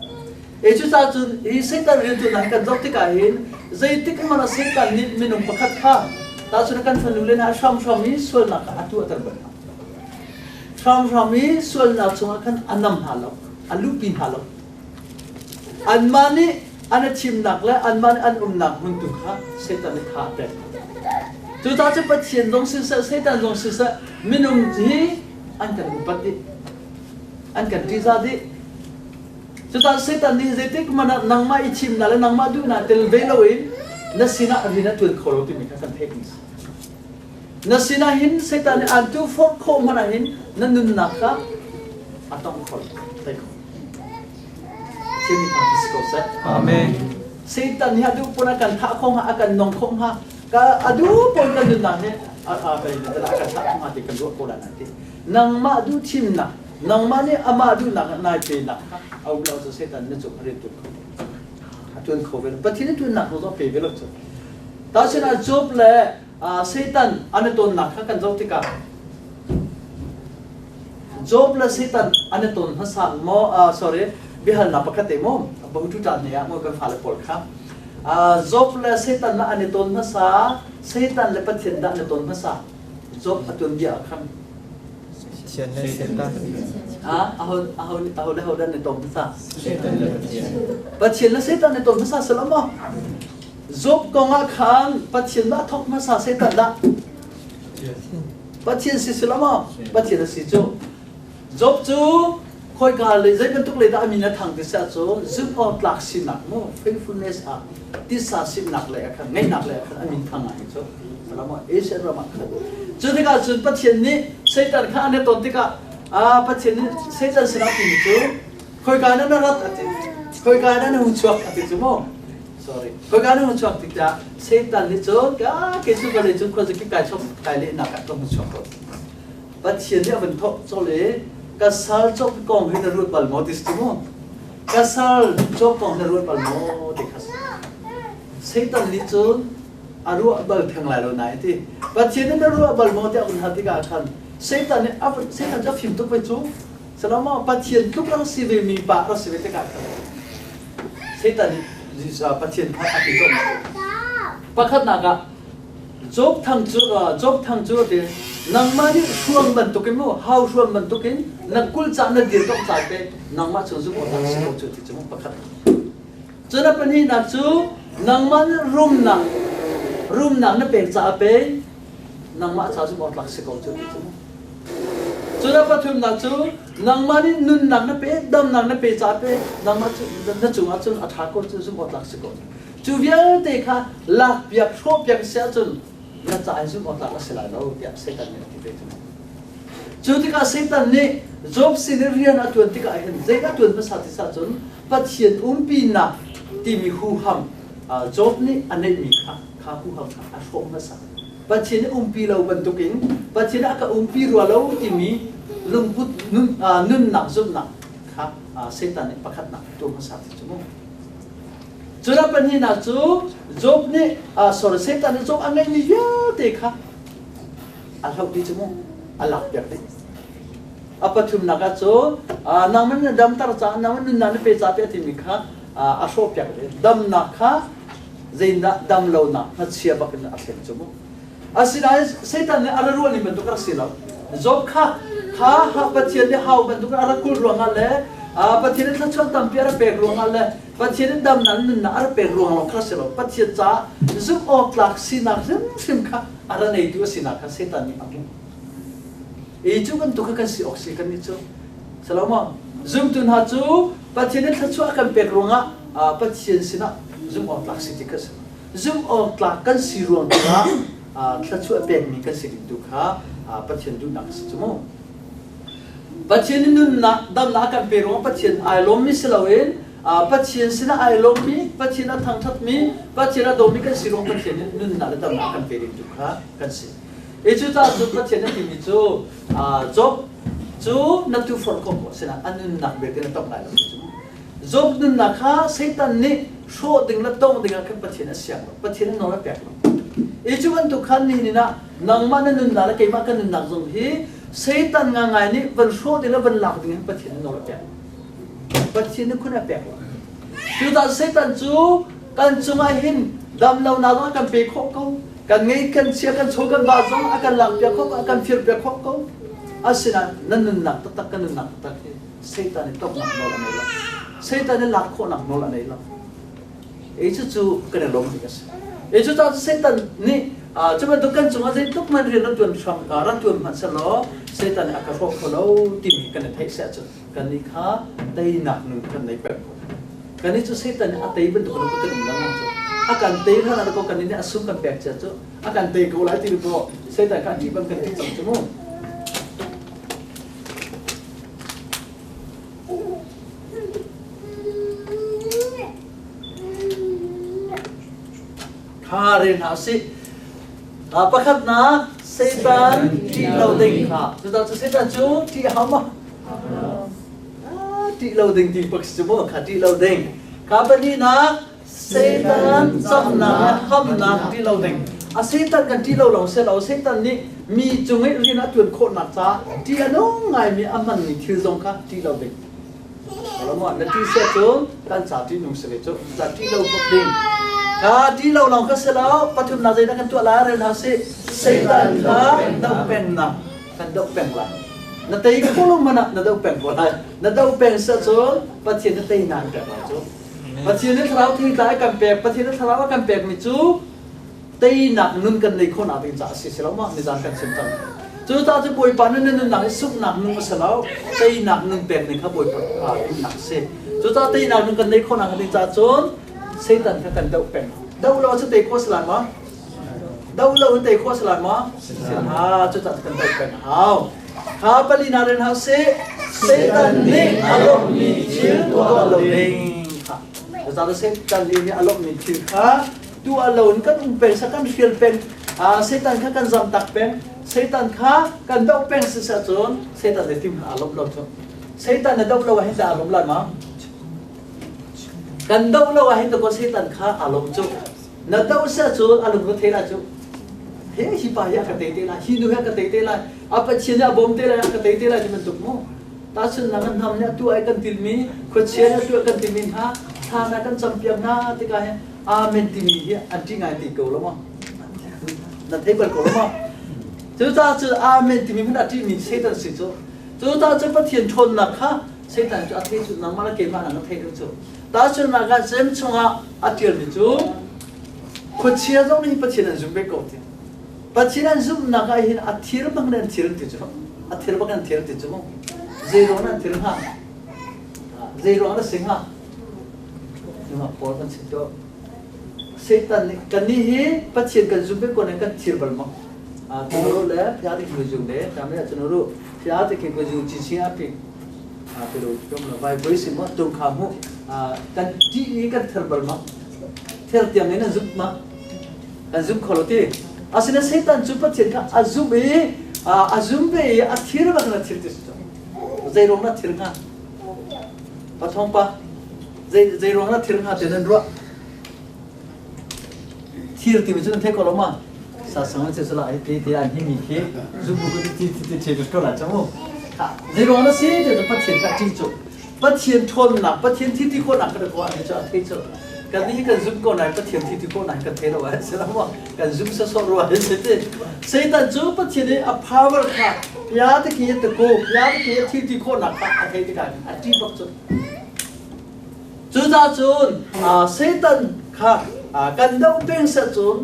E cucaah cun hi Satan rianṭuannak kan zoh tikah hin zeitik hmanh ah Satan nih minung pakhat kha tahchun kan fanu le hna hramhram i sualnak kha a tuahter bal hna. Hramhram i sualnak chungah khan a nam hna lo, a luhpi hna lo. Anmah nih an i thimnak le anmah nih an umnak hmun tu kha Satan nih kha a pek. Cucaah cu Pathian zong siseh, Satan zong siseh, minung hi an kan upat dih, an kan ṭihzah dih. Cutan Satan nih zeitik hmanh ah nangmah i thimnak le nangmah duhnak tel ve loin na sinah rian a ṭuan kho lo timi kha kan theih ding si. Na sinah hin Satan nih aan tuforh khawh hmanh ah hin na nunnak kha a tong kho lo, tei kho. Thiami thang si ko seh. Amen. Satan nih a duh pun a kan thah kho hnga, a kan nong kho hnga, ka a duh pun kan nunnak hi a a kan a kan thah kho hnga ti kan ruah ko lai ti. Nangmah duh thimnak Nangmah nih amah duhnak ah nai penak kha a um lo cu Satan na cung a rian ṭuan kho a ṭuan kho ve lo. Pathian a ṭuannak zong a pe ve lo cu. Tahchun ah Job le Satan an i tonnak kha kan zoh tikah Job le Satan an i ton hmasa maw sorry Biahalnak pakhat te mu, Botu ṭan ni ah mu kan fale pawl kha. Job le Satan lah an i ton hmasa, Satan le Pathian dah an i ton hmasa. Job a tuanbia ah khan. Pathian le Satan. Aho aho aho le ho dah an i ton hmasa? Satan le Pathian. Pathian le Satan i ton hmasa si lo maw? Job kong ah khan Pathian dah thawk hmasa Satan dah? Pathian si si lo maw? Pathian a si cu. Job cu khoika le zei bantuk le dah a min a thang ti siah cu zumh awk tlak sinak mu faithfulness ah tisa sinak le a khan ngeihnak le a khan a min thang ah hi cu maw Asian ram ah khan cu tikah cun Pathian nih Satan kha an i ton tikah Pathian nih Satan sinah timi cu khoika na na rat a ti khoika na na hung chuak a ti cu mu sorry khoika na hung chuak tikah Satan nih cun ka kei cu vawlei cung khuazakip kai chuak kai lehnak ah ka hung chuak ko Pathian nih a vun thawk colh i ka sal cawk kong hi na ruat bal maw ti si mu ka sal cawk kong na ruat bal maw ti kha Satan nih cun a ruah bal theng lai lo nai ti Pathian nih na ruah bal maw tiah a vun hal tikah khan Satan nih a Satan cu a fim tuk ve cu Salama Pathian tluk rak si ve mi pa rak si ve tikah khan Satan nih Pathian kha a ti colh pakhatnak ah Job thang cu Job thang cu ti nangmah nih hruang bantukin mu hau hruang bantukin na kul ca na dir dok ca te nangmah cu zumh awk si ko cu ti cu pakhat. Cun a pahnihnak cu nangmah nih rumnak rumnak na pek caah pe nangmah ca zumh awk tlak si ko cu ti cu. Cun a pathumnak cu nangmah nih nunnak na pe damnak na pe caah pe nangmah cu na cungah cun a ṭha ko cu zumh awk tlak si ko. Cu vialte kha lakpiak hrawhpiak si ahcun na ca in zumh awk tlak a si lai lo tiah Satan nih a ti ve cu. Cu tikah Satan nih Job sin i rian a ṭuan tikah hin zeidah a ṭuan hmasa ti cun Pathian umpinak timi huham Job nih a neihmi kha kha huham kha a hrawh hmasa. Pathian nih umpi lo bantukin Pathian nih a ka umpi rua lo timi lungput nunnak zumhnak kha Satan nih pakhatnak a tuah hmasa ti cu mu. Cun a pahnihnak cu Job nih sorry Satan nih Job a ngeihmi vialte kha a hloh dih cu mu a lakpiak dih. A pathumnak ah cun nangmah na damter caah nangmah nunnak na pe ca tiah timi kha a hrawhpiak dih. Damnak kha zeindah dam lonak hnachia bak in a thlen cu mu. Asinain Satan nih a ra ruah ning bantuk a rak si lo. Job kha kha Pathian nih hau bantuk a rak kulh ruangah le Pathian nih thluachuah tampi a rak pek ruangah le Pathian nih damnak nunnak a rak pek ruang lawng kha si lo. Pathian caah zumh awk tlak sinak hrimhrim kha a ra neitu a sinak kha Satan nih a hmuh. I cu bantuk kha kan si awk si kan nih cu. Salomo, zumtu hna cu Pathian nih thluachuah a kan pek ruangah Pathian sinah zumh awk tlak si ti kha si. Zumh awk tlak kan si ruang ah thluachuah pekmi kan si ding tu kha Pathian duhnak a si cu mu. Pathian nih nunnak damnak a kan pe ruangah Pathian ai lawmmi si loin Pathian sinah ai lawmmi, Pathian a thangṭhatmi, Pathian a dawmi kan si ruang Pathian nih nunnak le damnak a kan pe ding tu kha kan si. I cucaah cun Pathian a timi cu Job cu na tuforh khawh ko sinah a nunnak belte na tong lai lo ti cu mu. Job nunnak kha Satan nih hrawh ding le tongh ding ah khan Pathian a siang lo. Pathian a nawl a pek lo. I cu bantuk khan nihin ah nangmah na nunnak le keimah kan nunnak zong hi Satan ngangai nih van hrawh ding le van lak ding in Pathian a nawl a pek lo. Pathian nih khun a pek lo. Cucaah Satan cu kan cungah hin dam lonak zong a kan pe khawh ko. Kan ngei kan chia kan chaw kan va zong a kan lakpiak khawh ko, a kan firpiak khawh ko. Asinain na nunnak taktak kan nunnak taktak hi Satan nih tawknak nawl a ngei lo. Satan nih lak khawhnak nawl a nei lo. E cucu kan i lawm ding a si. E cucaah Satan nih cu bantuk kan cungah zeitluk man rian rak tuan hram rak tuan hmanh sehlaw Satan nih a ka hrawk kho lo timi kan i theih siah cun kannih kha teinak nun kan nei peng ko. Kannih cu Satan nih a tei bantuk in kan um lengmang cu. A kan tei hlan ah ko kannih nih a sung kan pek cia cu a kan tei ko lai ti ko Satan kha a ṭih bang kan ṭih cang cu mu. Kha rel hna usih. Pakhatnak Satan ṭih lo ding kha. Cucaah cu Satan cu ṭih a hau maw? Ṭih lo ding ti bak si mu kha ṭih lo ding. Kha pahnihnak Satan camnak le hamnak ṭih lo ding. A Satan kan ṭih lo lawng si lo. Satan nih mi cung i rian a ṭuan khawhnak caah ṭih a nung ngaimi a hmanmi thil zong kha ṭih lo ding. Olomo na ṭih sia cun kan ca ṭihnung si ve cu. Ca ṭih lo bak ding. Kha ṭih lo lawng kha si lo. Pathumnak zeidah kan tuah lai rel hna sih. Satan kha doh pengnak kan doh peng lai. Na tei kho lo hmanh ah na doh peng ko lai. Na doh peng si cun Pathian na teinak an pek lai cu. Pathian nih thlarau theitlai a kan pek. Pathian nih thlarau a kan pekmi cu teinak nun kan nei khawhnak ding caah a si si lo ma nizan kan chim cang cucaah cu bawipa nun na nunnak hi sunghnak nung a si lo teinak nun pek ning kha bawipa duhnak a si cucaah teinak nun kan nei khawhnak ding caah cun Satan kha kan doh peng doh lo cu tei khawh si lai ma doh lo in tei khawh si lai ma ha cucaah kan doh peng hau kha pali na ren hau si Satan nih a lawmhmi thil tuah lo ding kha cucaah Satan nih a lawmhmi thil kha tuah lo in kan um peng sa kan hrial peng Satan kha kan zamtak peng Satan kha kan doh peng si seh cun Satan le tim aa lawmh lo cu Satan na doh lo ah hin dah aa lawm lai ma kan doh lo ah hin ko Satan kha aa lawm cu na doh seh cun a lung thei lai cu he hi pa hi a ka tei te lai hi nu hi a ka tei te lai a pathian nih a bawm te lai a ka tei te lai ti bantuk mu tahchun nang an hnam nih atu ai kan tilmi khuachia nih atu ai kan tilmi hna thla na kan campiak hna tikah hin Amen timi hi an ṭih ngai ti ko lo maw? Na thei bal ko lo maw? Cucaah cu Amen timi hmanh a ṭihmi Satan si cu. Cucaah cu Pathian ṭhawnnak kha Satan cu a thei cu nangmah le keimah nang na thei lo cu. Tahchunhnak ah Jeim chungah a ṭialmi cu khuachia zong nih Pathian an zum ve ko ti. Pathian an zumhnak ah hin a thir bang in an thir ti cu. A thir bang in an thir ti cu mu. Zei ruang an thir hnga? Zei ruang na si hnga? Nungak pawl kan si cu. Satan nih kannih hi Pathian kan zum ve ko nain kan thir bal maw? Tunu le phia te khi zum le tam le chunu ru phia te khi ko zu chi chi a pi te ru tum lo vai voi sim mo tung kha mu kan ti i kan ther bal ma ther tiang in an zum ma kan zum kho lo ti asina Satan cu Pathian kha a zum i a zum ve i a thir bak na thir ti su zei ruang na thir hnga Pathawng pa, zei zei ruang dah thir hnga ti nan ruah? Thir timi cu nan theih ko lo ma? Sa sang che sala ai te te an hi mi khi zu bu ko ti ti ti che ko la chamu. Zei ruang na si te cu Pathian ka ti cu. Pathian ṭhawnnak, Pathian thi ti khawhnak ka ko an cu a thei cu. Kan nih kan zum ko nain Pathian thi ti khawhnak kan thei lo ai si lo ma? Kan zum sawsawh rua ai si ti. Satan cu Pathian i a power kha pia te khi te ko pia te khi thil ti khawhnak kha a thei tikah a ṭih bak cu. Cucaah cun Satan kha kan doh peng seh cun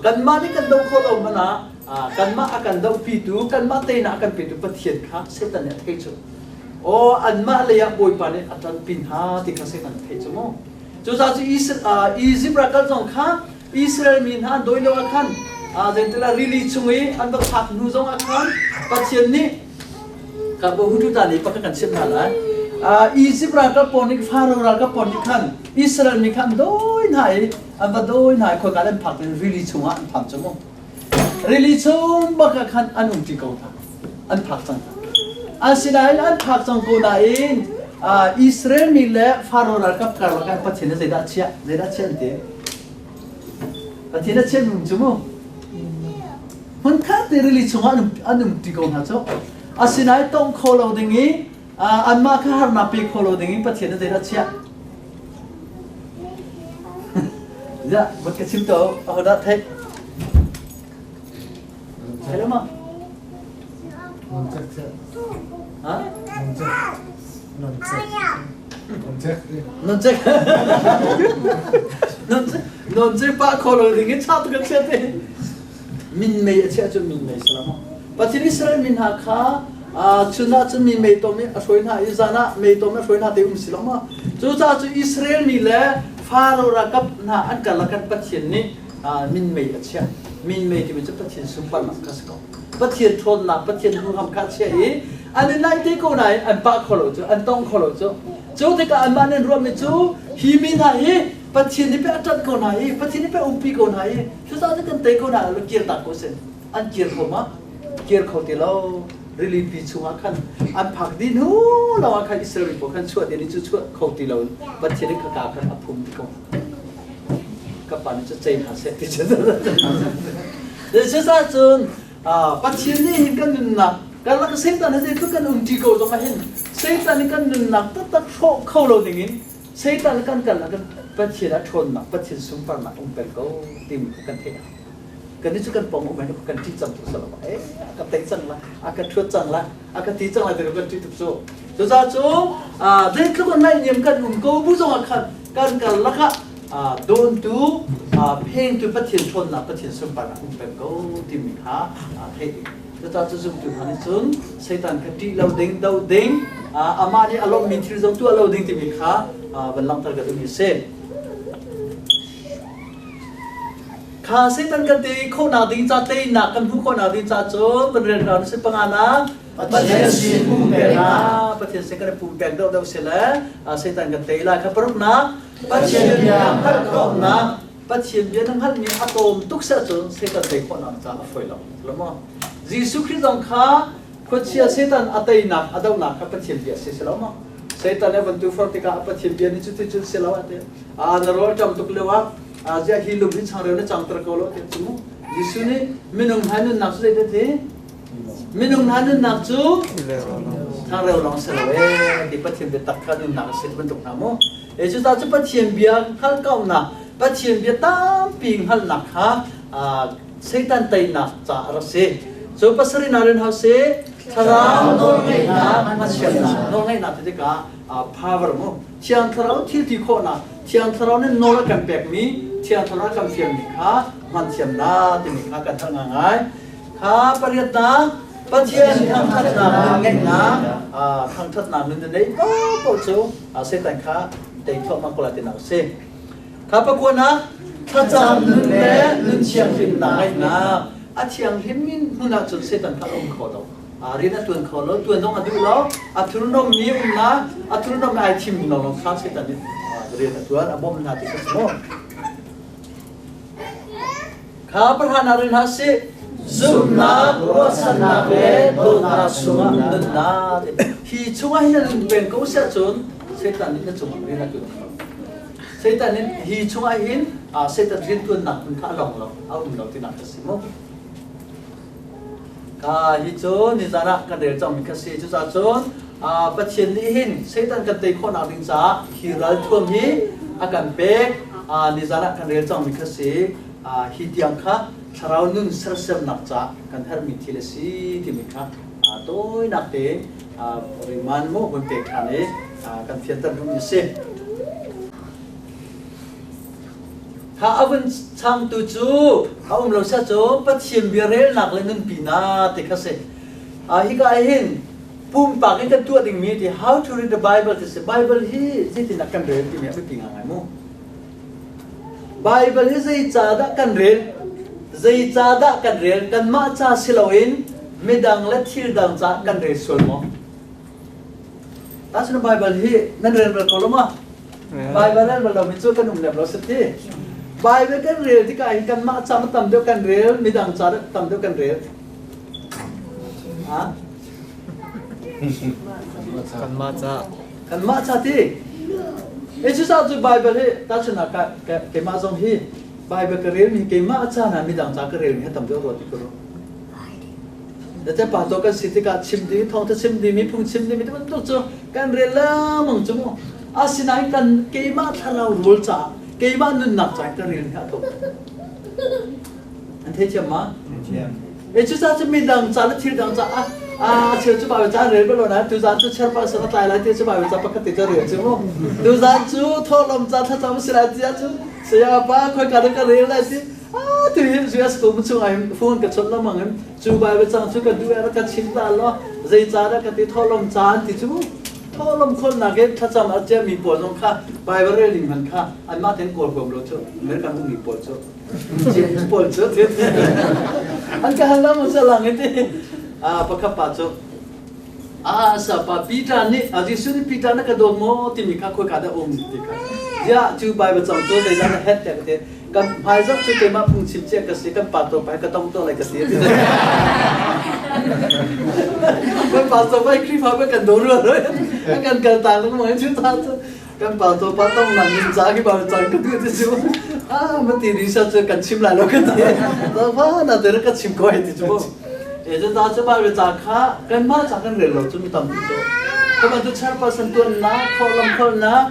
kanmah nih kan doh khawh lo hmanh ah kanmah a kan dohpitu kanmah teinak a kan petu Pathian kha Satan nih a thei cu. Aw anmah lei ah Bawipa nih a ṭanpi hna ti kha Satan a thei cu mu. Cucaah cu Izipt ral kal zong kha Israel mi hna an dawi lio ah khan zeitilah rili chung i an va phak hnu zong ah khan Pathian nih ka hutu ta nih pakhat kan chimh hna lai. Izipt ralkap pawl nih Faro ralkap pawl nih khan Israel mi kha an dawi hna i an va dawi hna i khoika an phak in rili chungah an phak cu mu. Rili chung bak ah khan an umṭi ko hna. An phak cang hna. Asinain an phak cang ko nain Israel mi le Faro ralkap karlak ah Pathian nih zeidah a chiah? Zeidah a chiah an ti? Pathian a chiah mi cu mu. Hmunkhat te rili chungah an um ti ko hna cu. Asinain tong kho lo ding i anmah kha harnak pe kho lo ding in Pathian nih zeidah a chiah? Ya, vot ka chim to, ahodah theih? Thei ma? Ha? Non check. Non check. Non check pa kho lo ding in cha tu kan chia te. Min mei a chia cu min mei salam. Pathian Israel min hna kha chun ah cun mi mei tom i a hruai hna i zan ah mei tom a hruai hna te um si lo ma. Cucaah cu Israel mi le Faro ralkap hna an karlak kan Pathian nih min mei a chiah. Min mei timi cu Pathian sunparnak kha si ko. Pathian ṭhawnnak, Pathian huham kha a chiah i an i naih te ko nain an pah kho lo cu, an tong kho lo cu. Cu tikah anmah nih an ruahmi cu hi mi hna hi Pathian nih pei a ṭanh ko hna i Pathian nih pei a umpi ko hna i cucaah cun kan tei ko hna lo kir tak ko sin. An kir kho ma? Kir kho ti lo. Rilipi chungah khan an phak dih hnu lawngah khan Israel mi pawl khan chuah ding cu chuah kho ti lo in Pathian nih khaka khan a phum ti ko. Ka pa nih cu cei hna seh ti cu. Cucaah cun Pathian nih hin kan nunnak kan lak Satan he zeitluk kan umṭi ko zong ah hin Satan. Satan nih kan nunnak taktak hrawh kho lo dingin Satan kan kal ah Pathian a ṭhawnnak, Pathian sunparnak um peng ko timi kha kan theih. Kan cu kan pong um hin kan ṭih cang tuk salo eh a ka tei cang la, a ka ṭhuat cang la, a ka ti cang la ti kan ṭih tuk cu. Cucaah cu zeitluk in naihniam kan um ko bu zongah khan kan kal lakah dawntu phengtu Pathian ṭhawnnak, Pathian sunparnak um peng ko timi kha theih ding. Cucaah cu zumtu hna nih cun Satan kha ṭih lo ding, doh ding, amah nih a lawmhmi thil zong tuah lo ding timi kha van langhter ka duhmi a si. Kha Satan kan ti khawhnak ding ca teinak kan hmuh khawhnak ding ca cu van rel hna si panganak Pathian sin pumpeknak Pathian sin kan i pumpek deuh deuh si le Satan kan tei lai kha paruknak Pathian bia hngalh khawhnak Pathian bia na hngalhmi a tlawm tuk seh cun Satan tei khawhnak caah a fawi lo. Lo maw? Jesuh Khrih zong kha khuachia Satan a teinak a dohnak kha Pathian bia si si lo maw? Satan nih a van tufor tikah a Pathian bia nih cuti cun si lo a ti. A na rawl ṭam tuk lio ah ziah hi lum hi changreu na cangter ko lo ti cu mu. Jesuh nih minung hna nunnak cu zeidah ti? Minung hna nunnak cu changreu lawng si lo ee ti Pathian biatak kha nunnak a si ti bantuk hna mu. Cucaah cu Pathian bia hngalhkauhnak, Pathian bia tampi hngalhnak kha Satan teinak caah a rak si. Cu pasarihnak rian hau si thlarau nawlngeihnak hngatchiatnak nawlngeihnak ti tikah power mu Thiang Thlarau thil ti khawhnak Thiang Thlarau nih nawl a kan pekmi Thiang Thlarau a kan fialmi kha hman thiamnak timi kha kan herh ngaingai. Kha pariatnak Pathian thangṭhatnak nun ngeihnak thangṭhatnak nun na neih paohpaoh cu Satan kha tei thluahmah ko lai tinak a si. Kha pakuanak thlacam nun le nun thianghlimnak ngeihnak a thianghlimmi hmun ahcun Satan kha a um kho lo. Rian a ṭuan kho lo, ṭuan zong a duh lo, a thurhnawmmi umnak, a thurhnawmmi ai thimmi lawnglawng kha Satan nih rian a ṭuan, a bawmh hna ti kha si mu. Kha pahra rin hlah sih. Zumhnak, ruahchannak le dawtnak chungah nunnak. Hi chungah hin na nun peng ko si ahcun Satan nih na cungah rian a ṭuan kho. Satan nih hi chungah hin Satan rianṭuannak hmun kha a long lo, a um lo tinak a si mu. Ka hi cu nizan ah kan rel cangmi kha si. Cucaah cun Pathian nih hin Satan kan tei khawhnak ding caah hi ralthuam hi a kan pek. Nizan ah kan rel cangmi kha si. Hi tiang kha thlarau nun sersiamnak caah kan herhmi thil a si timi kha tawinak tein riman mu hun pek ṭhan i kan fianter duhmi a si. Kha a vun changtu cu a um lo sia cu Pathian bia relnak le nunpinak ti kha si. Hika ah hin pumpak in kan tuah dingmi ti how to read the Bible ti si. Bible hi zeitindah kan rel timi a biapi ngaingai mu. Bible hi zeicahdah kan rel? Zeicahdah kan rel? Kanmah ca si loin midang le thil dang caah kan rel sual maw? Tahchun Bible hi nan rel bal ko lo ma? Bible rel bal lomi cu kan um lem lo si ti. Bible kan rel tikah hin kanmah ca ma tam deuh kan rel, midang ca tam deuh kan rel. Ha? Kanmah ca. Kanmah ca ti. E cu ca cu Bible hi tahchun ah keimah zong hi Bible ka rel mi keimah ca na midang ca ka rel mi hi tam deuh rua ti ka ruah. Te pa to kan si tikah chim ding thawngtha chim ding mi phung chim ding mi bantuk cu kan rel lengmang cu mu asinain kan keimah thlarau rawl caah keimah nunnak caah kan rel hi a tlawm an thei thiam ma e cu ca cu midang ca le thil dang caah a cheu cu Bible ca rel bal lo na tu zan cu cherpa san a tlai lai ti cu Bible ca pakhat te ca rel cu mu tu zan cu thawhlawm ca thlacam si lai ti ahcun saya pa khoi ka ka rel lai ti Ah, tu hin US kum chung ah hin phone ka chawnh lengmang in cu Bible cang cu ka duh eh ka chim ta law zei ca dah ka ti thawhlawm ca an ti cu thawhlawm khawnnak in thlacam a cia mi pawl zong kha Bible rel ding hmanh kha anmah tein kawl huam lo cu American ummi pawl cu James pawl cu an ka hal lengmang cu lang in ti ah pakhat pa cu Ah sapa Peter nih Jesuh nih Peter na ka dawt maw timi kha khoika dah um ti kha. Ziah cu Bible cang cu zeidah na het tiah ka ti. Kan hmaizarh cu keimah phungchim cia ka si kan pastor pa ka tong to lai ka si. Kan pastor pa Khrihfa pa kan daw rua roi. Kan kal ta lang mo cu ta cu kan pastor pa tong nan nin ca ki Bible cang ka tu ti cu. Ah ma ti ni sa cu kan chim lai lo ka ti. Ta fa na te ka chim ko ai ti cu. E cu ta cu Bible ca kha kanmah ca kan rel lo cu mi tampi cu. Ka bantuk chairperson tuannak, thawhlawm kholnak,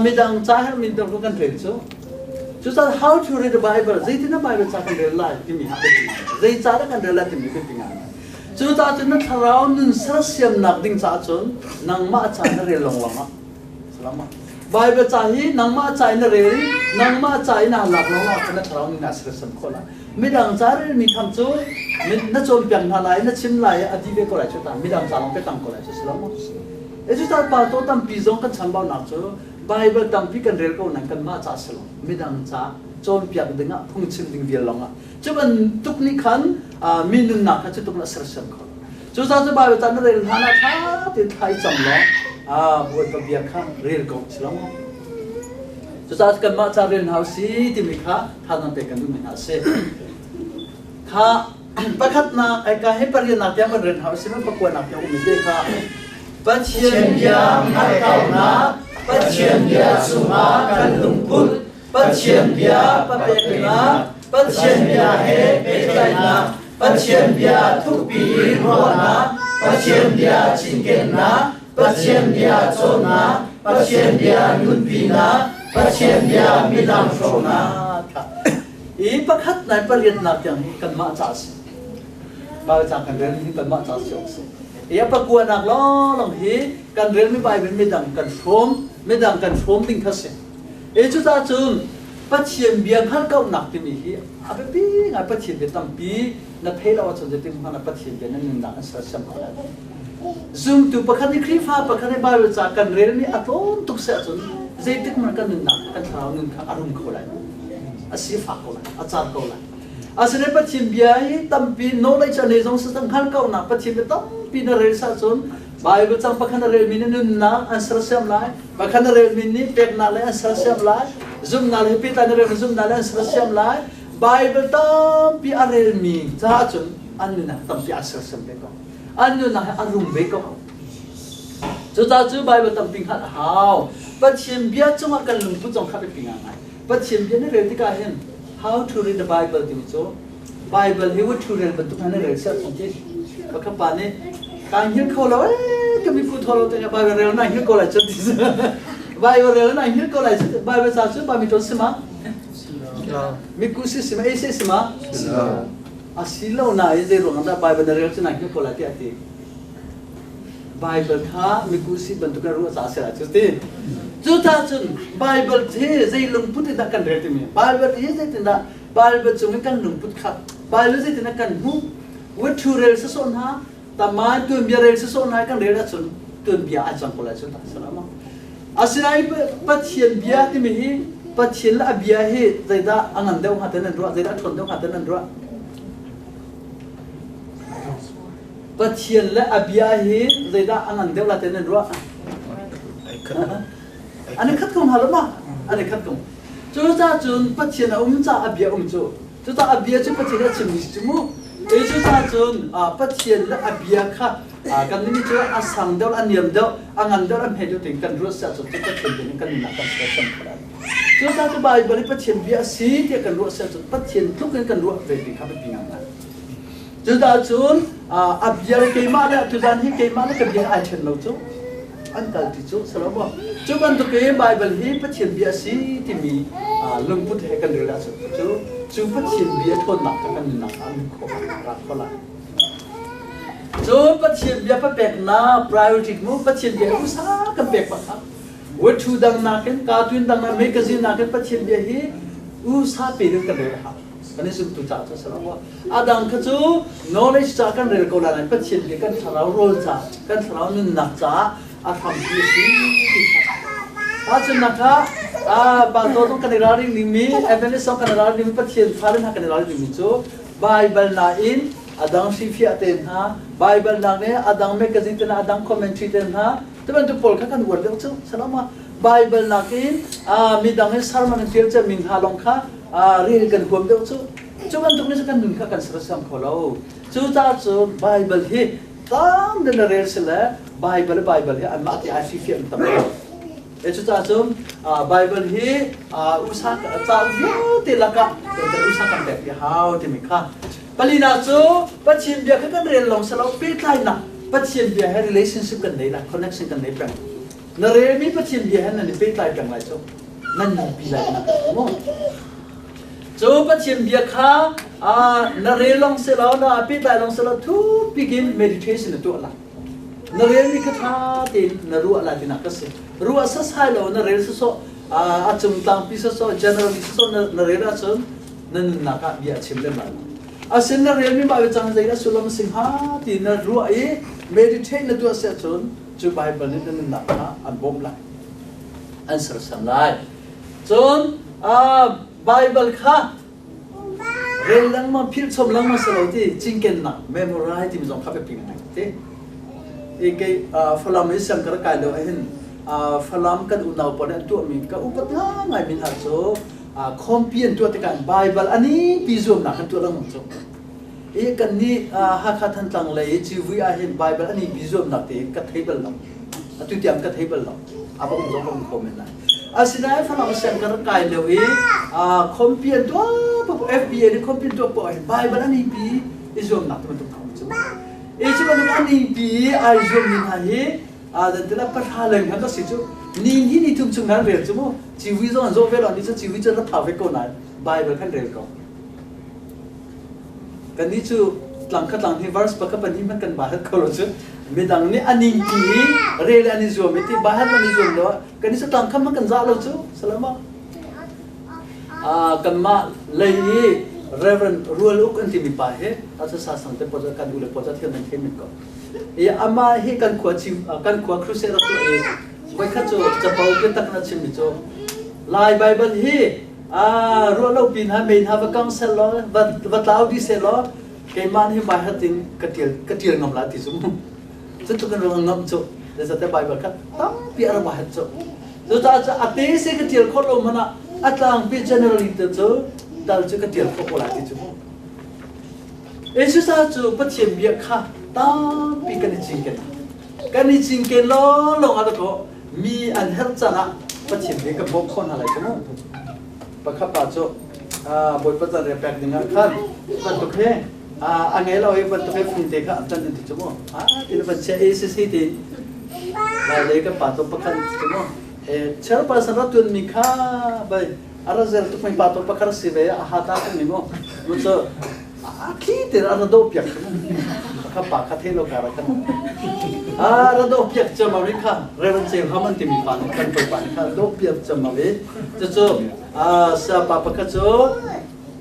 midang ca herhmi dang kan rel cu. Cucaah how to read the Bible, zeitin na Bible ca kan rel lai timi ha biapi. Zei ca dah kan rel lai timi biapi ngai. Cucaah cun na thlarau nun sersiamnak ding caah cun nangmah ca na rel lawnglawng ah Salama. Bible ca hi nangmah ca in na rel i nangmah ca in aa lak lawng ah khan na thlarau nun naa sersiam khawh lai. Midang ca relmi tham cu na cawnpiak hna lai, na chim lai, a dih ve ko lai cu ta. Midang ca lawng pe tang ko lai cu si lo maw? E cu ta pa to tampi zong kan chambaunak cu Bible tampi kan rel ko nain kanmah ca si lo. Midang ca cawnpiak ding ah phungchim ding vial lawng ah cu bantuk nih khan mi nunnak kha cu tuk na sersiam kho. Cucaah cu Bible ca na rel hlan ah ṭha tein thla i cam law Bawipa bia kha rel ko si lo maw? Cucaah kanmah ca rel hna usih timi kha thazaang pek kan duhmi hna a si. Kha pakhatnak ai ka hi pariatnak tiang kan rel hna usih pakuanak tiang um te kha Pathian bia hngalhkauhnak, Pathian bia cungah kan lungput, Pathian bia papeknak, Pathian bia he pehtlaihnak, Pathian bia thukpi in ruahnak, Pathian bia cinkennak, Pathian bia cawnnak, Pathian bia nunpinak, Pathian bia midang hrawmnak. I pakhat nai pariatnak tiang hi kanmah ca a si. Bible cang kan rel hi kanmah ca si awk si. I a pakuanak lawnglawng hi kan relmi Bible midang kan hrawm, midang kan hrawm ding kha si. E cucaah cun Pathian bia hngalhkauhnak timi hi a biapi ngai Pathian bia tampi na thei lo ahcun zeitin hmanh ah Pathian bia na nunnak an sersiam kho lai. Zumtu pakhat nih Khrihfa pakhat nih Bible ca kan relmi a tlawm tuk si ahcun zeitik hmanh kan nunnak kan thlarau nun kha a rum kho lai lo. A sifak ko lai, a car ko lai. Asinain Pathian bia hi tampi knowledge a nei zong si hngalhkauhnak Pathian bia tampi na rel sa cun Bible cang pakhat na relmi nih nunnak an sersiam lai, pakhat na relmi nih peknak le an sersiam lai, zumhnak le pehtlai na relmi zumhnak le an sersiam lai. Bible tampi a relmi caah cun an nunnak tampi a sersiam ve ko. An nunnak hi a rum ve ko. Cucaah cu Bible tampi hngalh a hau. Pathian bia cungah kan lungput zong kha biapi ngai. Pathian bia na rel tikah hin how to read the Bible timi cu Bible hi wuthu rel bantuk hna na rel siah cun ti pakhat pa nih kaa hngilh kho lo ee ka miku thaw lo teng Bible rel na hngilh ko lai cun ti Bible rel na hngilh ko lai cun Bible ca cu pa mi ton si ma miku si si ma ei si si ma a si lo na i zei ruang dah Bible na rel cu na hngilh ko lai tiah ti Bible kha miku si bantuk in ruah ca si lai cu ti cucaah cun Bible hi zei lungput in dah kan rel timi Bible hi zeitindah Bible cung in kan lungput kha Bible zeitin kan hmuh Wethu rel sasawh hna taman tuanbia rel sasawh hna kan rel ahcun tuanbia ai cang ko lai cu ta salam asinain Pathian bia timi hi Pathian le a bia hi zeidah a ngan deuh hnga ten an ruah zeidah a ṭhawn deuh hnga ten an ruah Pathian le a bia hi zeidah a ngan deuh la ten an ruah an i khat ko hnga lo ma an i khat ko Cucaah cun Pathian a um caah a bia um cu. Cucaah a bia cu Pathian a chimmi si cu mu. E cucaah cun Pathian le a bia kha kan nih cu a sang deuh, a niam deuh, a ngan deuh, a hme deuh tiin kan ruah siah cun cu Pathian bia nih kan nunnak kan sersiam kho lai. Cucaah cu Baibal hi Pathian bia a si tiah kan ruah siah cun Pathian tluk in kan ruah ve ti kha biapi ngai. Cucaah cun a bia le keimah le tuzan hi keimah le ka bia ai ṭhen lo cu. An kal ti cu si lo maw? Cu bantuk in Baibal hi Pathian bia a si timi lungput he kan rel ahcun cu cu Pathian bia ṭhawnnak kha kan nunnak ah an khawh ra kho lai. Cu Pathian bia papeknak priority mu Pathian bia usa kan pek bak kha. Wethu dang nakin cartoon dang na magazine nakin Pathian bia hi usa pe ding kan rel a hau. Kan i zumtu caah cu si lo. A dang kha cu knowledge ca kan rel ko lai nain Pathian nih kan thlarau rawl ca, kan thlarau nunnak caah a hrampi a si ti kha. Tahchunhnak ah, pastor zong kan i ralring dingmi, Adventist zong kan i ralring dingmi, Pathian fale hna kan i ralring dingmi cu Bible nain a dang hrifiah te hna, Bible nak nih a dang magazine te hna, a dang commentary te hna, ti bantuk pawl kha kan uar deuh cu. Salama. Bible nakin midang in sermon an tial cemmi hna lawng kha rel kan huam deuh cu. Cu bantuk nih kan nun kha kan sersiam kho lo. Cucaah cu Bible hi tlang den rel si le Bible le Bible hi anmah ti ai fifiah tam lo. E cucaah cun Bible hi usa cauk vialte lakah usa kan pek ti hau timi kha. Palina cu Pathian bia kha kan rel lawng si lo pehtlainak. Pathian bia he relationship kan nei lai, connection kan nei peng. Na relmi Pathian bia he nan i pehtlai peng lai cu. Nan nunpi lai na mu. Cu Pathian bia kha na rel long se law na pehtlai long se law thu pikin meditation na tuah lai. Na relmi kha ṭha tein na ruah lai tinak ka si. Ruah sasai lo na rel sawsawh a cung tlangpi sawsawh generally sawsawh na rel ahcun na nunnak ah bia a chim lem lai lo. Asin na relmi Bible cang zei a sullam a si hnga ti na ruah i meditate na tuah si ahcun cu Bible nih na nunnak kha an bawmh lai. An sersiam lai. Cun Bible kha rel lengmang philh chom lengmang si lo ti cinkennak memorize timi zong kha biapi ngai ti. I kei Falam i siang ka rak kai lio ahhin Falam kan unau pawl nih an tuahmi ka upat ngai mi hna cu khawmpi an tuah tikah Baibal a nipi zuamnak an tuah lengmang cu. I kan nih Hakha Thantlang lei i civui ah hin Baibal a nipi zuamnak te ka thei bal lo. Atu tiang ka thei bal lo. A va um zong ka um kho men lai. Asinain Falam siang ka rak kai lio i khawmpi an tuah paoh FBA nih khawmpi an tuah paoh ah hin Baibal a nipi i zuamnak te bantuk hna um cu. I cu bantuk a nipi ai zuammi hna hi Zantila pahra leng hmanh ka si cu ni hnih ni thum chung nan rel cu mu civui zong an zawh ve lo ni cu civui cu rak thau ve ko nain Bible kan rel ko kannih cu tlang kha tlang hi verse pakhat pahnih hmanh kan bahat kho lo cu midang nih a ning ti i rel an i zuam i ti bahat an i zuam lo kannih cu tlang kha hmanh kan zah lo cu salama kanmah lei i Reverend Rual Uk an timi pa hi a sa sang te pawl kan u le pawl thiam nan thiam ko I amah hi kan khua chim kan khua crusade rak tuah i voikhat cu capo biatak na chimmi cu Lai Bible hi ruah lo pin ha mei hna va kang sel law va tlau dih seh law keimah nih mai hatin ka tial ka tial ngam la ti zum cu tluk in ruang ngam cu zate Bible kha tampi a rak hat cu cucaah cu a te se ka tial khawh lo man ah a tlangpi generally te cu tal cu ka tial khawh ko lai ti cu mu Jesuh cu Pathian bia kha tampi kan i cinken. Kan i cinken lawnglawng ah dakaw mi an herh caan ah Pathian bia kan bawmh khawh hna lai cu mu. Pakhat pa cu Bawipa can re pek ding ah khan bantuk he a ngei lo i bantuk he fung te kha an tan ti cu mu. Tin van chia ACC ti lai lei kan pa to pakhat cu mu. Chairperson ra tuan mi kha bai a ra zel tuk mi pa to pakhat si ve a ha ta kan mi mu. Mu cu a thli te a ra do piak kha pa kha the lo kara kan a ra do piak chama ri kha Reverend Cheu Haman timi pa nih kan pa nih kha do piak chama ri cu cu a sa pa pakhat cu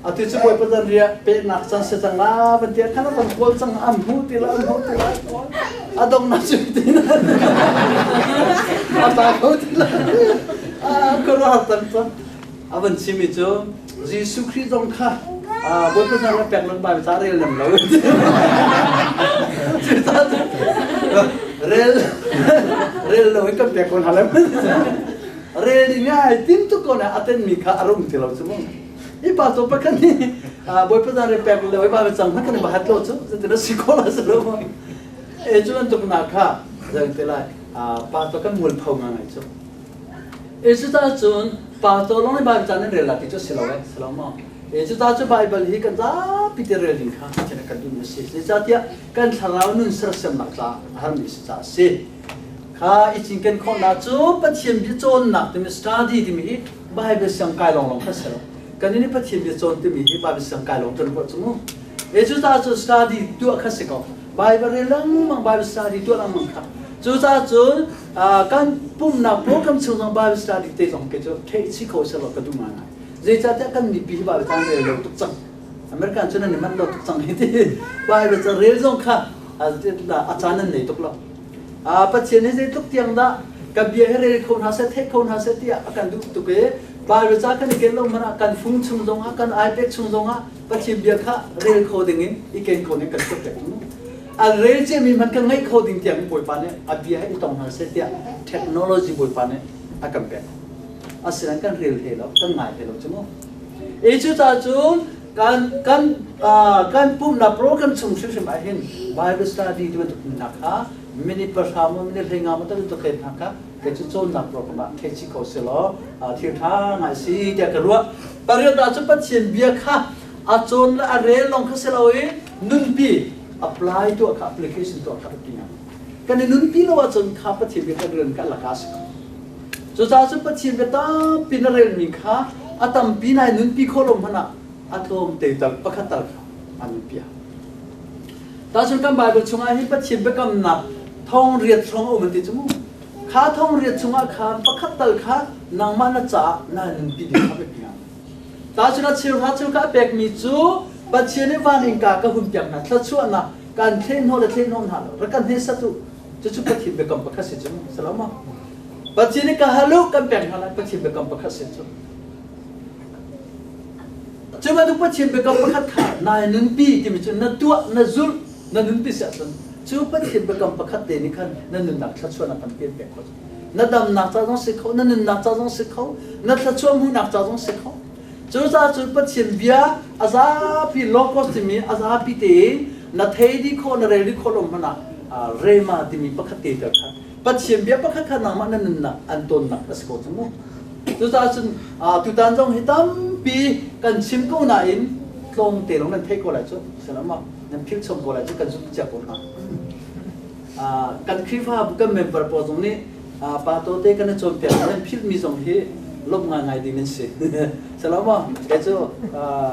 atu cu bawi padan ria pe nak chan se chang la van tia khan van kawl chang am hu ti la am hu ti la a dong na chu ti na a ta ko ti la a ko ra tan chan A van chimmi cu Jesuh Khrih zong kha Bawipa hna na pek lon Bible ca rel lem lo. Rel rel lo in kan pek ko hna lem. Rel ding ai tin tuk ko na aten mi kha a rum ti lo cu mu. Hi pa to pakhat nih Bawipa zan re pek lo Bible cang hmanh kan ba hat lo cu zetin a si ko la si lo. E cu bantuk na kha zang te lai pa to kan mual pho nga ngai cu. Cucaah cun pastor lawng nih Bible ca nan rel lai ti cu a si lo eh, si lo maw? Cucaah cu Bible hi kan zapi te rel ding kha Pathian a kan duhmi a si. Zeicahtiah kan thlarau nun sersiamnak caah a harmi a si caah a si. Kha i cinken khawhnak cu Pathian bia cawnnak timi study timi hi Bible siang kai lawnglawng kha si lo. Kan nih Pathian bia cawn timi hi Bible siang kai lawng kan ruah cu mu. Cucaah cu study tuah kha si ko. Bible rel lengmang, Bible study tuah lengmang kha. Cucaah cun kan pumnak program chung zong Bible study te zong ke cu theih chih kho selaw ka duh ngai. Zeicahtiah kan mipi hi Bible caan rel lo tuk cang. American cu nan i manh lo tuk cang hi ti. Bible ca rel zong kha a caan nan nei tuk lo. Pathian hi zeitluk tiang dah ka bia hi rel kho hna seh, theih kho hna seh tiah a kan duh tuk i Bible ca kan i ken lo hmanh ah kan phung chung zongah kan iPad chung zongah Pathian bia kha rel kho dingin i ken kho ning kan tuak pek mu. An rel ciami hmanh kan ngaih kho ding tiang Bawipa nih a bia he i tong hna seh tiah technology Bawipa nih a kan pek. Asinain kan rel he lo, kan ngai he lo cu mu. E cu caah cun kan kan kan pumhnak program chung hrimhrim ah hin Bible study ti bantuk nak kha minute pahra maw minute hleinga maw tuk hna kha kei cu cawnnak program ah thei chih kho selaw thil ṭha ngai si tiah ka ruah. Pariat ah cu Pathian bia kha a cawn le a rel lawng kha si lo i nunpi apply tuah kha application tuah kha biapi ngai. Kan i nunpi lo ahcun kha Pathian bia kan rel kan laka a si ko. Cucaah cun Pathian bia tampi na relmi kha a tampi nai nunpi khawh lo hmanh ah a tlawm te tal pakhat tal kha an nunpi a. Tahcun kan Bible chungah hin Pathian biakamnak thong riat hrawng a um an ti cu mu. Kha thong riat chungah khan pakhat tal kha nangmah na caah na nunpi ding kha biapi ngai. Tahcun a cheuhra cheu kha a pekmi cu Pathian nih van innka ka hun piak hna thluachuahnak kan thlen hnawh le thlen hnawh hna lo rak kan hnesat u cucu Pathian biakam pakhat si cu salam ma Pathian nih ka hal u kan pek hna lai Pathian biakam pakhat si cu cu bantuk Pathian biakam pakhat kha nai nunpi timi cu na tuah na zulh na nunpi si ahcun cu Pathian biakam pakhat te nih khan na nunnak thluachuahnak tampi an pek khawh na damnak ca zong si kho na nunnak ca zong si kho na thluachuah hmuhnak ca zong si kho cucaah cun Pathian bia a zapi logos timi a zapi tein na thei dih khawh na rel dih khawh lo hmanh ah rema timi pakhat te tel kha Pathian bia pakhat kha nangmah na nunnak an tawnnak a si ko cu mu cucaah cun tutan zong hi tampi kan chim ko nain tlawm te lawng nan theih ko lai cu ma nan philh chom ko lai cu kan zumh cia ko hna Kan Khrihfabu kan member pawl zong nih pa tawte kan i cawnpiak nan philhmi zong hi lawmh ngaingai ding nan si. Salomo, kei cu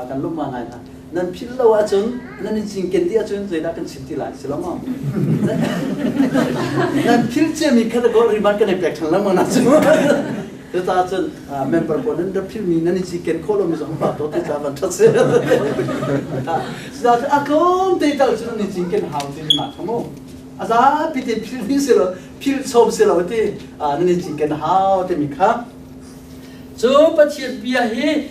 kan lawmh ngaingai hna. Nan philh lo ahcun, nan i cinken dih ahcun zeidah kan chim ti lai, Salomo? Nan philh ciami kha dakaw riban kan i pek ṭhan lengmang na cu. Cucaah cun member pawl nan rak philhmi nan i cinken khawh lomi zong pa tawte ca van ṭhat si. Cucaah a tlawm te tal cu nan i cinken hau ti nak kha mu. A zapi te philh si lo, philh chom si lo ti nan i cinken hau timi kha. Cu Pathian bia hi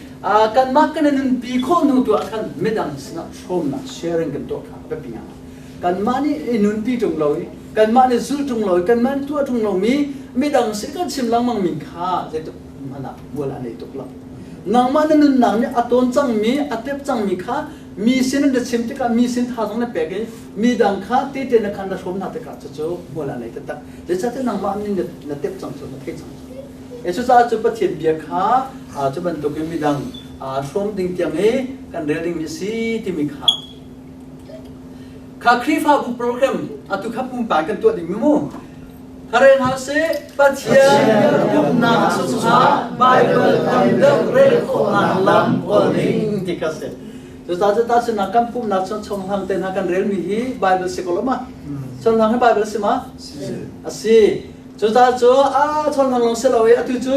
kanmah kan i nunpi khawh hnu tu ah khan midang sinah hrawmnak sharing kan tuah kha a biapi ngai. Kanmah nih i nunpi ṭung lo i kanmah nih zulh ṭung lo i kanmah nih tuah ṭung lomi midang sin kan chim lengmang mi kha zeitluk hmanh ah hmual a nei tuk lo. Nangmah na nunnak nih a tawn cangmi, a tep cangmi kha mi sin na chim tikah mi sin thazaang na pek i midang kha tete na khan na hrawm hna tikah cucu hmual a nei taktak. Zeicahtiah nangmah nih na tep cang cu, na theih cang cu. E cucaah cu Pathian bia kha cu bantukin midang hrawm ding tiang i kan rel dingmi a si timi kha Kha Khrihfabu program atu kha pumpak kan tuah ding mu. Karen hau sih Pathian pumnak chungah Bible tam deuh rel khawhnak lam kawl ding ti kha si. Cucaah cu tahchunhnak kan pumnak chung chonghlang te hna kan relmi hi Bible si ko lo ma? Chonghlang hi Bible si ma? A si. Cucaah cu a chonghlang lawng si lo i atu cu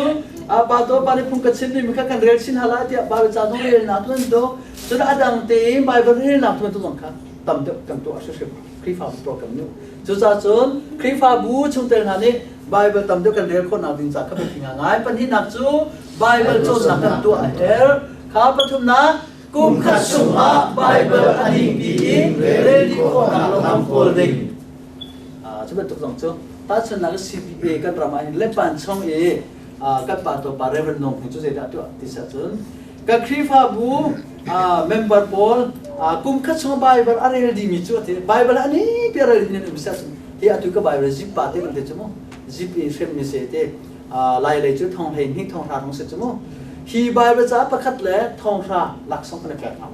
pa to pa nih phung ka chim mi kha kan rel chin hala tiah Bible ca zong relnak tu an tu. Cun a dang tein Bible relnak tu zong kha tam deuh kan tuah hrimhrim Khrihfabu program nu. Cucaah cun Khrihfabu chungtel hna nih Bible tam deuh kan rel khawhnak ding ca kha biapi ngai. Pahnihnak cu Bible cawnnak kan tuah a herh. Kha pathumnak kum khat chungah Bible a ningpi in rel dih khawhnak lam kawl ding. Cu bantuk zong cu tahchunhnak CBA kan ram ah hin Lepan chung i kan pa to pa Reverend Nong Hmung cu zeidah tuah ti si ahcun kan Khrihfabu member pawl kum khat chung Bible a rel dihmi cu a ti Bible a ni pi a rel dih nan um si ahcun hi atu ka Bible zip pa te kan ti cu mu zip i hremmi se te lai lei cu thong hlei hnih thong hra thong si cu mu hi Bible ca pakhat le thong hra laksawng kan i pek hna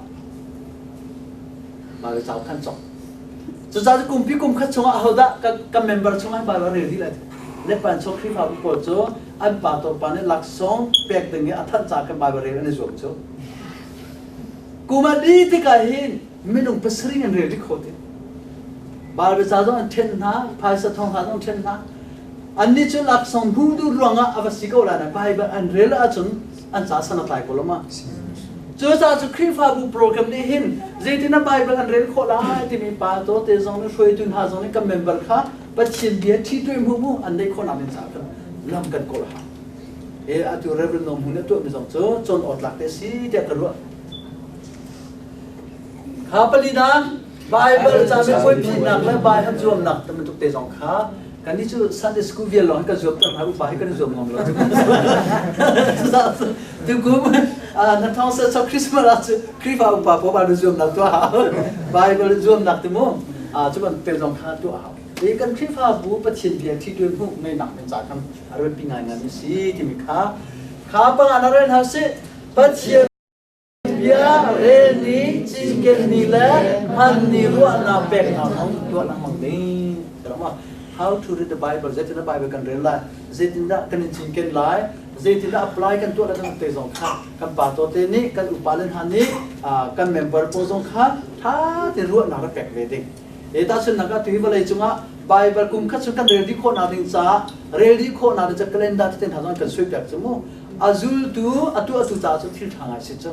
Bible ca khan cawk Cucaah kumpi kum khat chungah ahodah ka member chungah Bible rel dih lai. Lepan chung Khrihfabu pawl cu an pa to pa nih laksawng pek ding i a thanh ca kan Bible rel an i zuam cu. Kum a dih tikah hin minung pasarih an rel dih kho ti. Bible ca zong an ṭhen hna, phaisa thong hna zong an ṭhen hna. Annih cu laksawng hmuh duh ruangah a va si ko lai na Bible an rel ahcun an ca san a tlai ko lo ma. Cucaah cu Khrihfabu program nih hin zeitin a Bible an rel khawh lai timi pa tawte zong nih hruaitu hna zong nih kan member kha Pathian bia ṭhi tuai hmu mu an neih khawhnak ding caah khan lam kan kawl a hau. E atu Reverend Nong Hmun a tuahmi zong cu cawn awk tlak te si tiah ka ruah. Kha palinak Bible ca mi phihnak le Bible zuamnak bantuk te zong kha Kannih cu Sunday school vial lawng hi kan zuam ter hna upa hi kan i zuam ngam lo. Tukum na thong sa sa Christmas ah cu Khrihfa upa pawl Bible zuamnak tuah hau. Bible zuamnak ti mu cu ban te zong kha tuah hau. Hi kan Khrihfabu Pathian bia thi tuan hmuh ngeinak ding ca khan a biapi ngaingai mi si timi kha kha panga na rel hna sih Pathian Bia rel ni, cinken ni le hman ni ruahnak peknak zong tuah lengmang ding. How to read the Bible, zeitindah Bible kan rel lai, zeitindah kan in cinken lai, zeitindah apply kan tuah lai te zong kha kan pa te nih kan upa le hna nih kan member pawl zong kha tha te ruahnak rak pek ve ding. E tahchunhnak ah tuhi vawlei cungah Bible kum khat chung kan rel dih khawhnak ding caah rel dih khawhnak ding ca calendar te hna zong kan suai piak cu mu. A zultu a tuahtu caah cu thil ṭha ngai si cu.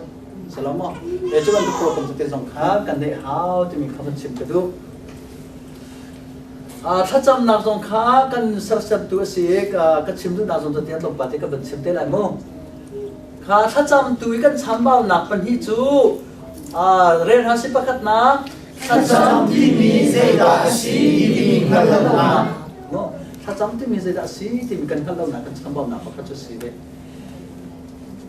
Salomo, e cu bantuk program te zong kha kan neih hau timi kha van chim ka duh. Thlacamnak zong kha kan sersiamtu a si i ka chim duhnak zong cu tiah tlawmpal te ka van chim te lai mu. Kha thlacamtu i kan chambaunak pahnih cu rel hna si pakhatnak Thlacam timi zeidah a si timi hngalh lonak. Thlacam timi zeidah a si timi kan hngalh lonak kan chambaunak pakhat cu a si ve.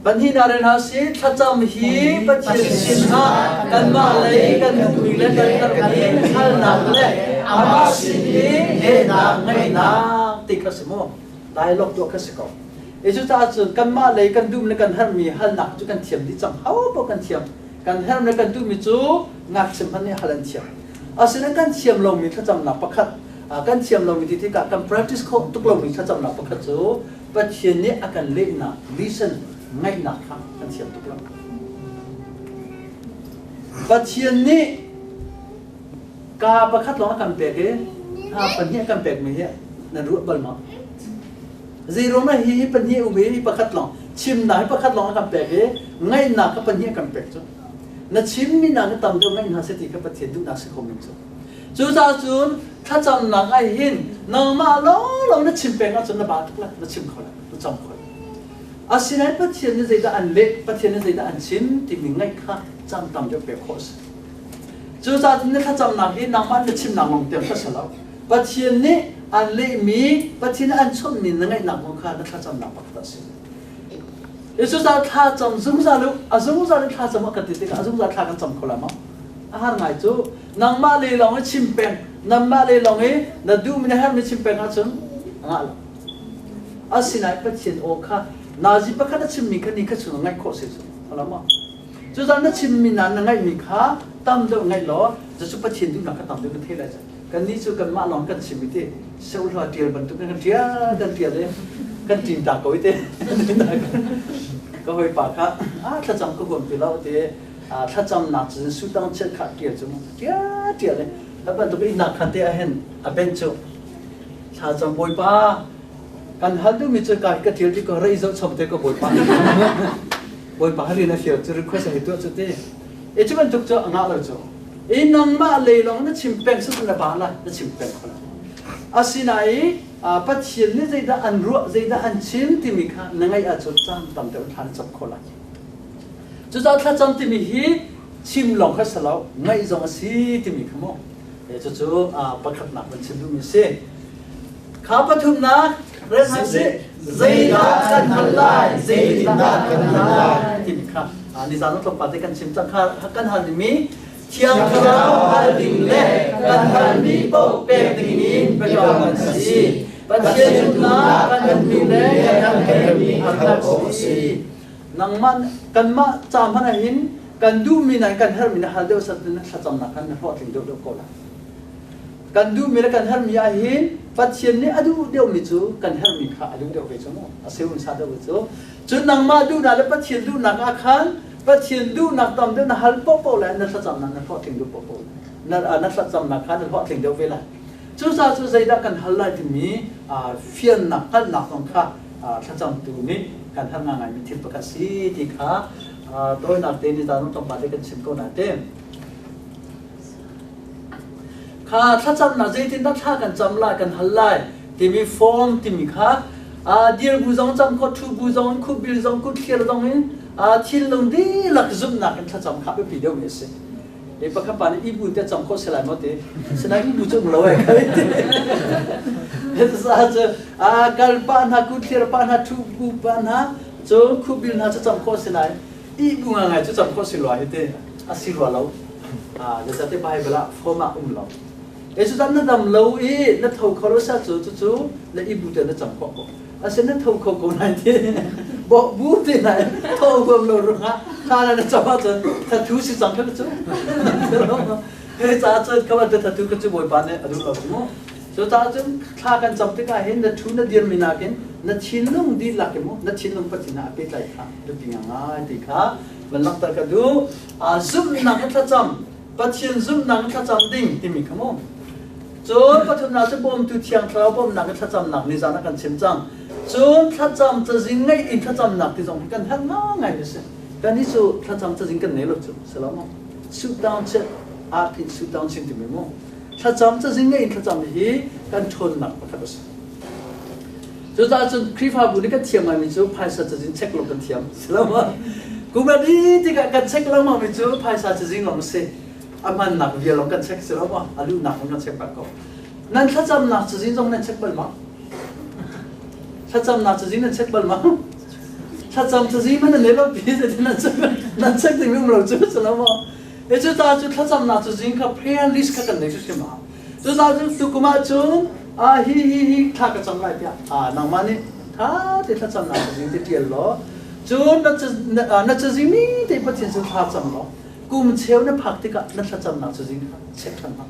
Pahnihnak rian si thlacam hi Pathian sinah kanmah lei kan duhmi le kan herhmi halnak le amah sin i lehnak ngeihnak ti kha si mu. Dialogue tuah kha si ko. E cucaah cun kanmah lei kan duhmi le kan herhmi halnak cu kan thiam dih cang. Ho paoh kan thiam. Kan herhmi le kan duhmi cu ngakchia hmanh nih hal an thiam. Asinain kan thiam lomi thlacamnak pakhat, kan thiam lomi ti tikah kan practice khawh tuk lomi thlacamnak pakhat cu Pathian nih a kan lehnak listen ngaihnak kha kan thiam tuk lo. Pathian nih ka pakhat lawng a kan pek i ha pahnih a kan pekmi hi nan ruah bal maw? Zeiruang dah hi hi pahnih um i hi pakhat lawng chimnak hi pakhat lawng a kan pek i ngaihnak kha pahnih a kan pek cu. Na chimmi nak hi tam deuh ngaih hna seh ti kha Pathian duhnak si kho men cu. Cucaah cun thlacamnak ah hin nangmah lawnglawng na chim peng ahcun na ba tuk lai, na chim kho lai, na cam kho lai. Asinain Pathian nih zeidah an leh, Pathian nih zeidah an chim timi ngaih kha cam tam deuh pek khawh a si. Cucaah cun na thlacamnak hi nangmah na chimnak lawng tiang kha si lo. Pathian nih an lehmi, Pathian nih an chawmhmi na ngaihnak kong kha na thlacamnak pakhat a si. Cucaah thla cam zungzal u, a zungzal in thla cam a kan ti tikah a zungzal thla kan cam kho lai maw? A har ngai cu nangmah le lawng i chim peng, nangmah le lawng i na duhmi na herhmi chim peng ahcun a ngah lo. Asinain Pathian aw kha nazi pakhat a chimmi kha ni kha chung ngaih khawh si cu. Hala maw? Cucaah na chimmi na na ngaihmi kha tam deuh ngaih law cucu Pathian duhnak kha tam deuh na thei lai. Kannih cu kanmah lawng kan chim i ti seuhla ṭial bantuk in kan ṭial kan ṭial i kan ṭin ta ko i ti ka hawipa kha ah thlacam ka huam ti lo ti thlacamnak cu sutang chiat kha ṭial cu ṭial ṭial i a bantuk ihnak khan te ah hin a ben cu thlacam bawipa kan hal duhmi cu ka ka ṭial ti ko rei zoh chom te ko bawipa bawipa rian a fial cu request a hei tuah cu ti e cu bantuk cu a ngah lo cu i nangmah lei lawng na chim peng siseh na ba lai na chim peng kho lai asinain Pathian nih zeidah an ruah zeidah an chim timi kha na ngaih ahcun caan tam deuh thla na cam kho lai cucaah thlacam timi hi chim lawng kha si lo ngaih zong a si timi kha mu cucu pakhatnak van chim duhmi si kha pathumnak rel hna sih zeidah kan hal lai zeitindah kan hal lai timi kha nizan tlawmpal te kan chim cang kha kan hal dingmi Thiang Thlarau hal ding le kan halmi paoh pek dingin biakam kan si. Pathian duhnak kan duhmi le kan herhmi hal awk a si. Nangmah kanmah ca hmanh ah hin kan duhmi na kan herhmi na hal deuh sat na thlacamnak khan na hlawhtling deuh deuh ko lai. Kan duhmi le kan herhmi ah hin Pathian nih a duh deuhmi cu kan herhmi kha a duh deuh ve cu mu. A seu in sa deuh ve cu. Cun nangmah duhnak le Pathian duhnak ah khan Pathian duhnak tam deuh na hal paohpaoh lai na thlacamnak na hlawhtling deuh paohpaoh na na thlacamnak kha na hlawhtling deuh ve lai. Cucaah cu zeidah kan hal lai timi fiannak hngalhnak zong kha thlacamtu nih kan har ngaingaimi thil pakhat si ti kha tawinak te ni caan tlawmpal te kan chim ko na te. Kha thlacamnak zeitindah thla kan cam lai kan hal lai timi form timi kha dir bu zong cam kho thu bu zong khupbil zong kutthlir zong in thinlung dihlak zumhnak in thlacam kha biapi deuhmi a si. E pakhat pa nih ibu te cam khawh si lai maw ti sinain ibu cu um lo ai kai ti cu kal pa hna kutthlir pa hna thu bu pa hna cu khupbil hna cu cam khawh si lai ibu ngai cu cam khawh si lo hi te a si rua lo zeicahtiah Bible ah form ah um lo Cutan na dam lo i na tho kho lo sa cu cucu na i bu te na cam khawh ko. Asin na tho kho ko nai ti bo bu te nai tho huam lo rungah thla na cam ahcun thathu si cang kha cu. He ca cun khaban te thathu ka cu bawipa nih a duh lo mu. Cucaah cun thla kan cam tikah hin na ṭhu na dirmi nakin na thinlung dihlak in mu na thinlung Pathian ah a pehtlai kha biapi ngai ti kha van langhter ka duh. Zumhnak in thlacam, Pathian zumhnak in thlacam ding timi kha mu. Cun pathumnak cu bawmtu Thiang Thlarau bawmhnak in thlacamnak nizan ah kan chim cang. Cun thlacam cazin ngeih in thlacamnak ti zong hi kan herh ngai a si. Kannih cu thlacam cazin kan nei lo cu si lo maw? Suhtaung chiat ah khin suhtaung chin timi mu. Thlacam cazin ngeih in thlacam hi kan ṭhawnnak pakhat a si. Cucaah cun Khrihfabu nih kan thiam ngaimi cu phaisa cazin check lo kan thiam. Si lo maw? Kum a dih tikah kan check lengmangmi cu phaisa cazin lawng a si. A hmannak vial lawng kan check si lo maw? A luhnak lawng kan check pah ko. Nan thlacamnak cazin zong nan check bal ma? Thlacamnak cazin nan check bal ma? Thlacam cazin hmanh nan nei lo pi nan check nan check ding um lo cu si lo maw? E cucaah cu thlacamnak cazin kha prayer list kha kan nei hrimhrim a hau. Cucaah cun tukum ah cun ah hi hi hi thla ka cam lai tiah ah nangmah nih tha te thlacamnak cazin te ṭial law cun na cazin mi te Pathian sin thla cam law kum cheu na phak tikah na thlacamnak cazin kha check ṭhan hna.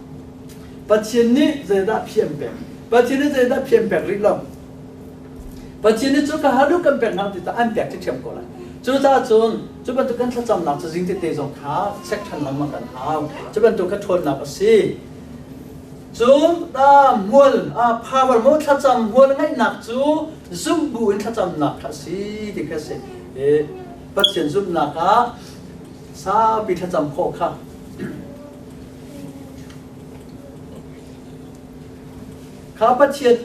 Pathian nih zeidah phian pek? Pathian nih zeidah phian pek rih lo? Pathian nih cu ka halu kan pek hna ti tah an pek ṭhiamṭhiam ko lai. Cucaah cun cu bantuk kan thlacamnak cazin tete zong kha check ṭhan lengmang kan hau. Cu bantuk kha ṭhawnnak a si. Cun mual power maw thlacam mual ngeihnak cu zumh bu in thlacamnak kha a si ti kha a si. Pathian zumhnak ah saupi thlacam khawh kha kha Pathian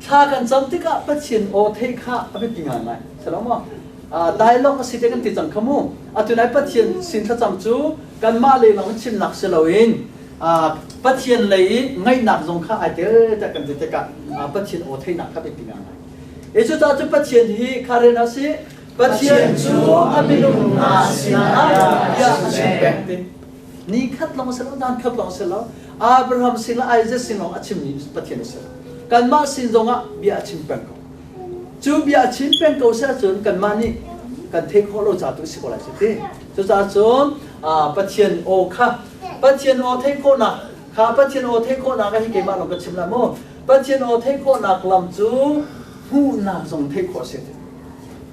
Thla kan cam tikah Pathian aw theih kha a biapi ngaingai. Si lo maw? Dialogue a si te kan ti cang kha mu. Atu nai Pathian sin thlacam cu kanmah lei lawng in chimnak si loin Pathian lei i ngaihnak zong kha ai tel tiah kan ti tikah Pathian aw theihnak kha biapi ngaingai. E cucaah cu Pathian hi kha rian a si. Pathian cu a minung hna sinah bia a chim peng ti. Ni khat lawng si lo, dan khat lawng si lo, Abraham sin le Isaac sin lawng a chimmi Pathian a si. Kanmah sin zongah bia a chim peng ko. Cu bia a chim peng ko si ahcun kanmah nih kan theih khawh lo ca tu si ko lai cu ti. Cucaah cun Pathian aw kha Pathian aw theih khawhnak kha Pathian aw theih khawhnak hi keimah lawng ka chim lai mu. Pathian aw theih khawhnak lam cu hmuhnak zong theih khawh a si ti.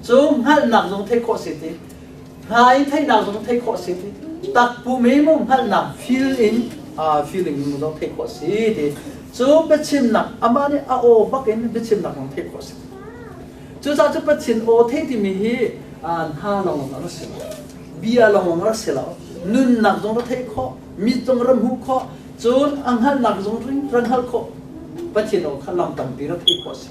Cu hngalhnak zong theih khawh a si ti. Hna i theihnak zong theih khawh a si ti. Takpum i mu hngalhnak feel in feeling mu zong theih khawh a si ti. Cu biachimnak amah nih a aw bak in biachimnak zong theih khawh a si. Cucaah cu Pathian aw theih timi hi hna lawng a si lo. Bia lawng a si lo. Nunnak zong ra theih khawh, mit zong ra hmuh khawh, cun a hngalhnak zong ra hngalh khawh. Pathian aw kha lam tampi ra theih khawh a si.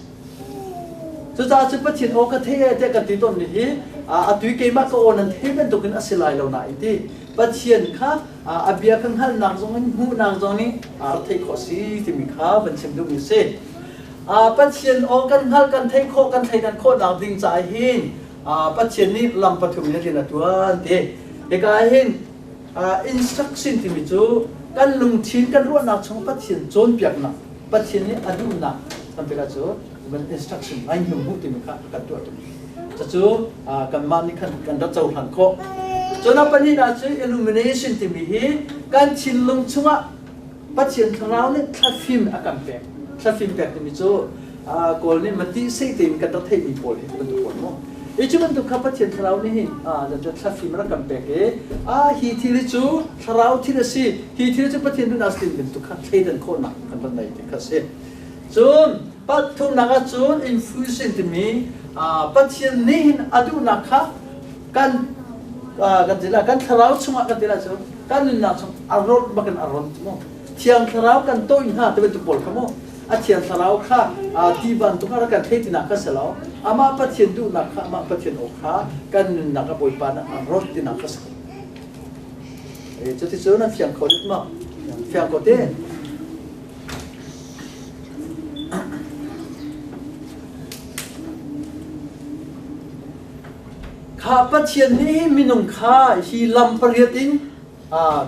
Cucaah cu Pathian aw ka thei e tiah kan ti tawnmi hi atu i keimah ka aw nan thei bantukin a si lai lo nain ti Pathian kha a bia ka hngalhnak zong in hmuhnak zong nih rak theih khawh si timi kha van chim duhmi a si. Pathian aw kan hngalh kan theih khawh kan thleidan khawhnak ding caah hin Pathian nih lam pathum in rian a tuan ti. Hika ah hin instruction timi cu kan lungthin kan ruahnak chung Pathian cawnpiaknak Pathian nih a duhnak kan pek cu instruction ngai hnu hmuh timi kha kan tuah tuk cucu kanmah nih khan kan rak cohlan khawh cun a pahnihnak cu illumination timi hi kan thinlung chungah Pathian thlarau nih thlafim a kan pek thlafim pek timi cu Kawl nih mati sei tein kan rak theihmi pawl hi bantuk pawl mu i cu bantuk kha Pathian thlarau nih hin thlafim rak kan pek i a hi thil hi cu thlarau thil a si hi thil cu Pathian duhnak a si bantuk kha thleidan khawhnak kan rak nei ti kha si cun pathumnak ah cun infusion timi Pathian nih hin a duhnak kha kan kan ti kan thlarau chungah kan ti lai cu kan nunnak chung a rawt bakin a rawt mu thiang thlarau kan tawih hna ti bantuk pawl kha mu a thiang thlarau kha ti bantuk a rak kan thei tinak kha si lo amah Pathian duhnak kha amah Pathian aw kha kan nunnak a Bawipa nih a rawt tinak kha si cuticun an fiang kho dit ma fiang ko te Kha Pathian nih minung kha hi lam pariat in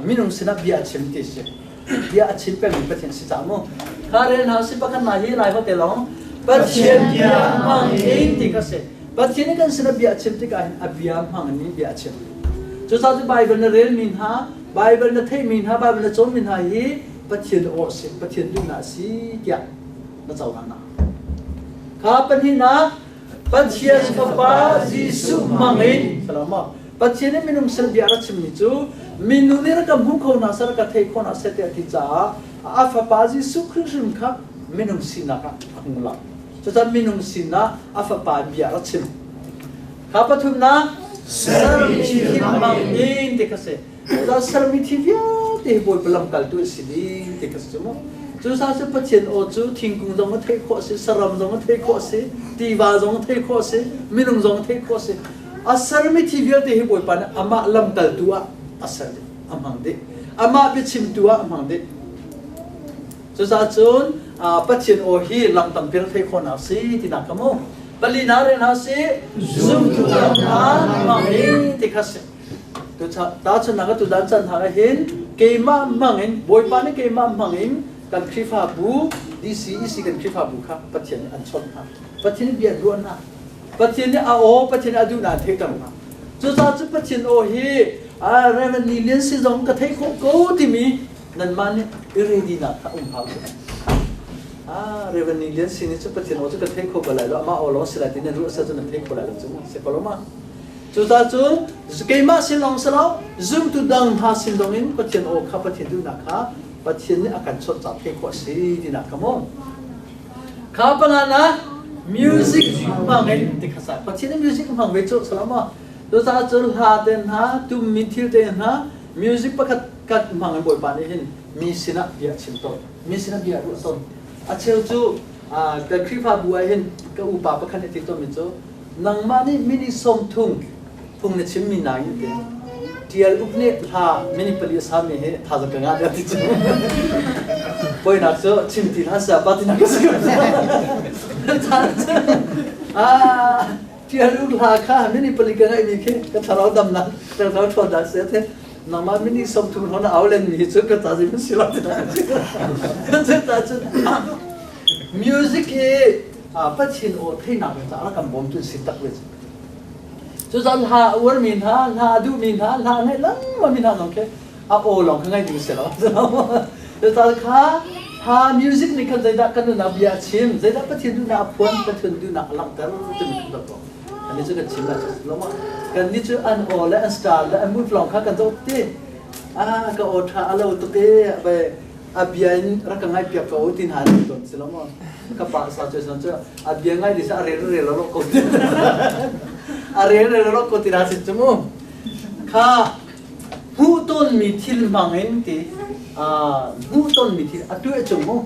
minung sinah bia a chim ti si. Bia a chim pengmi Pathian si cang mu. Kha rel hna si pakhat na hi lai hote long Pathian bia hmang in ti kha si. Pathian nih kan sinah bia a chim tikah hin a bia hmang in bia a chim. Cucaah cu Bible na relmi hna, Bible na theihmi hna, Bible na cawnmi hna hi Pathian aw a si, Pathian duhnak a si tiah. Na cohlan na. Kha pahnihnak Pathian Fapa Jesuh hmangin salama Pathian nih minung sin bia a rak chimmi cu minung nih rak ka hmu kho hna seh rak ka thei kho hna seh tiah a ti caah a Fapa Jesuh Khrih hrim kha minung sinak ah a hung lang. Cucaah minung sinah a Fapa in bia a rak chim. Kha pathumnak sermi thil hmangin ti kha si. Cucaah sermi thil vialte hi Bawipa lamkaltu an si ding ti kha si cu mu. Cucaah cu Pathian aw cu thingkung zong a theih khawh a si, saram zong a theih khawh a si, tiva zong a theih khawh a si, minung zong a theih khawh a si. A sermi thil vialte hi Bawipa nih amah lamkaltu ah a ser dih, a hmang dih. Amah biachimtu ah a hmang dih. Cucaah cun Pathian aw hi lam tampi rak theih khawhnak si tinak ka mu. Palina re hna si zumtu dang hna hmang in ti kha si. Tahchunhnak ah tuzan chan hna ah hin keimah hmang in Bawipa nih keimah hmang in kan Khrihfabu DCEC kan Khrihfabu kha Pathian nih an chawnh hna. Pathian nih bia an ruah hna. Pathian nih a aw Pathian nih a duhnak an theihter hna. Cucaah cu Pathian aw hi Reverend Ni Lian si zong ka theih khawh ko timi nanmah nih i ready nak kha um hau. Ah, Reverend Ni Lian sin cu Pathian aw cu ka thei kho bal lai lo, amah aw lawng si lai ti nan ruah sel cu nan thei kho lai lo cu si ko lo ma. Cucaah cun keimah sin lawng si lo, zumtu dang hna sin zong in Pathian aw kha Pathian duhnak kha Pathian nih a kan chawnh caah theih khawh a si tinak kha mu. Kha pangana music hmang in ti kha sa. Pathian nih music hmang ve cu salama. Cucaah cun hla te hna, tummi thil te hna, music pakhat kat hmang in Bawipa nih hin mi sinah bia a chim tawn. Mi sinah bia a ruah tawn. A cheu cu kan Khrihfabu ah hin ka upa pakhat nih a ti tawnmi cu nangmah nih minute 30 phung na chimmi nain ti tial uk nih hla minute pali a sami hi thazaang ka ngah deuh ti cu poinak cu chim ti hlah sa pa ti nak ka si ah tial uk hla kha minute pali ka ngaihmi khi ka thlarau damnak thlarau ṭhawnnak se te nangmah minute 30 hon au len mi cu ka ta zin si lo ti ta cun music hi Pathian aw theihnak ding caah kan bawmtu si tak ve. Cucaah hla a uarmi hna, hla a duhmi hna, hla a ngaih lengmangmi hna zong khi a aw lawng kha ngaih ding si lo. Cucaah kha hla music nih khan zeidah kan nunnak bia a chim, zeidah Pathian duhnak a phuan, Pathian duhnak a langhter timi kan zoh ko. Kannih cu kan chim lai cu lo ma. Kannih cu an aw le an style le an move lawng kha kan zoh ti. Ah ka aw ṭha a lo tuk i a bia in rak ka ngaih piak ko ti hna an ton si lo maw ka pa sa cu san cu a bia ngai di sa a rel rel lo ko a rel rel lo ko ti na sin cu mu kha hmuh ton mi thil hmang in ti hmuh ton mi thil atu e chung mu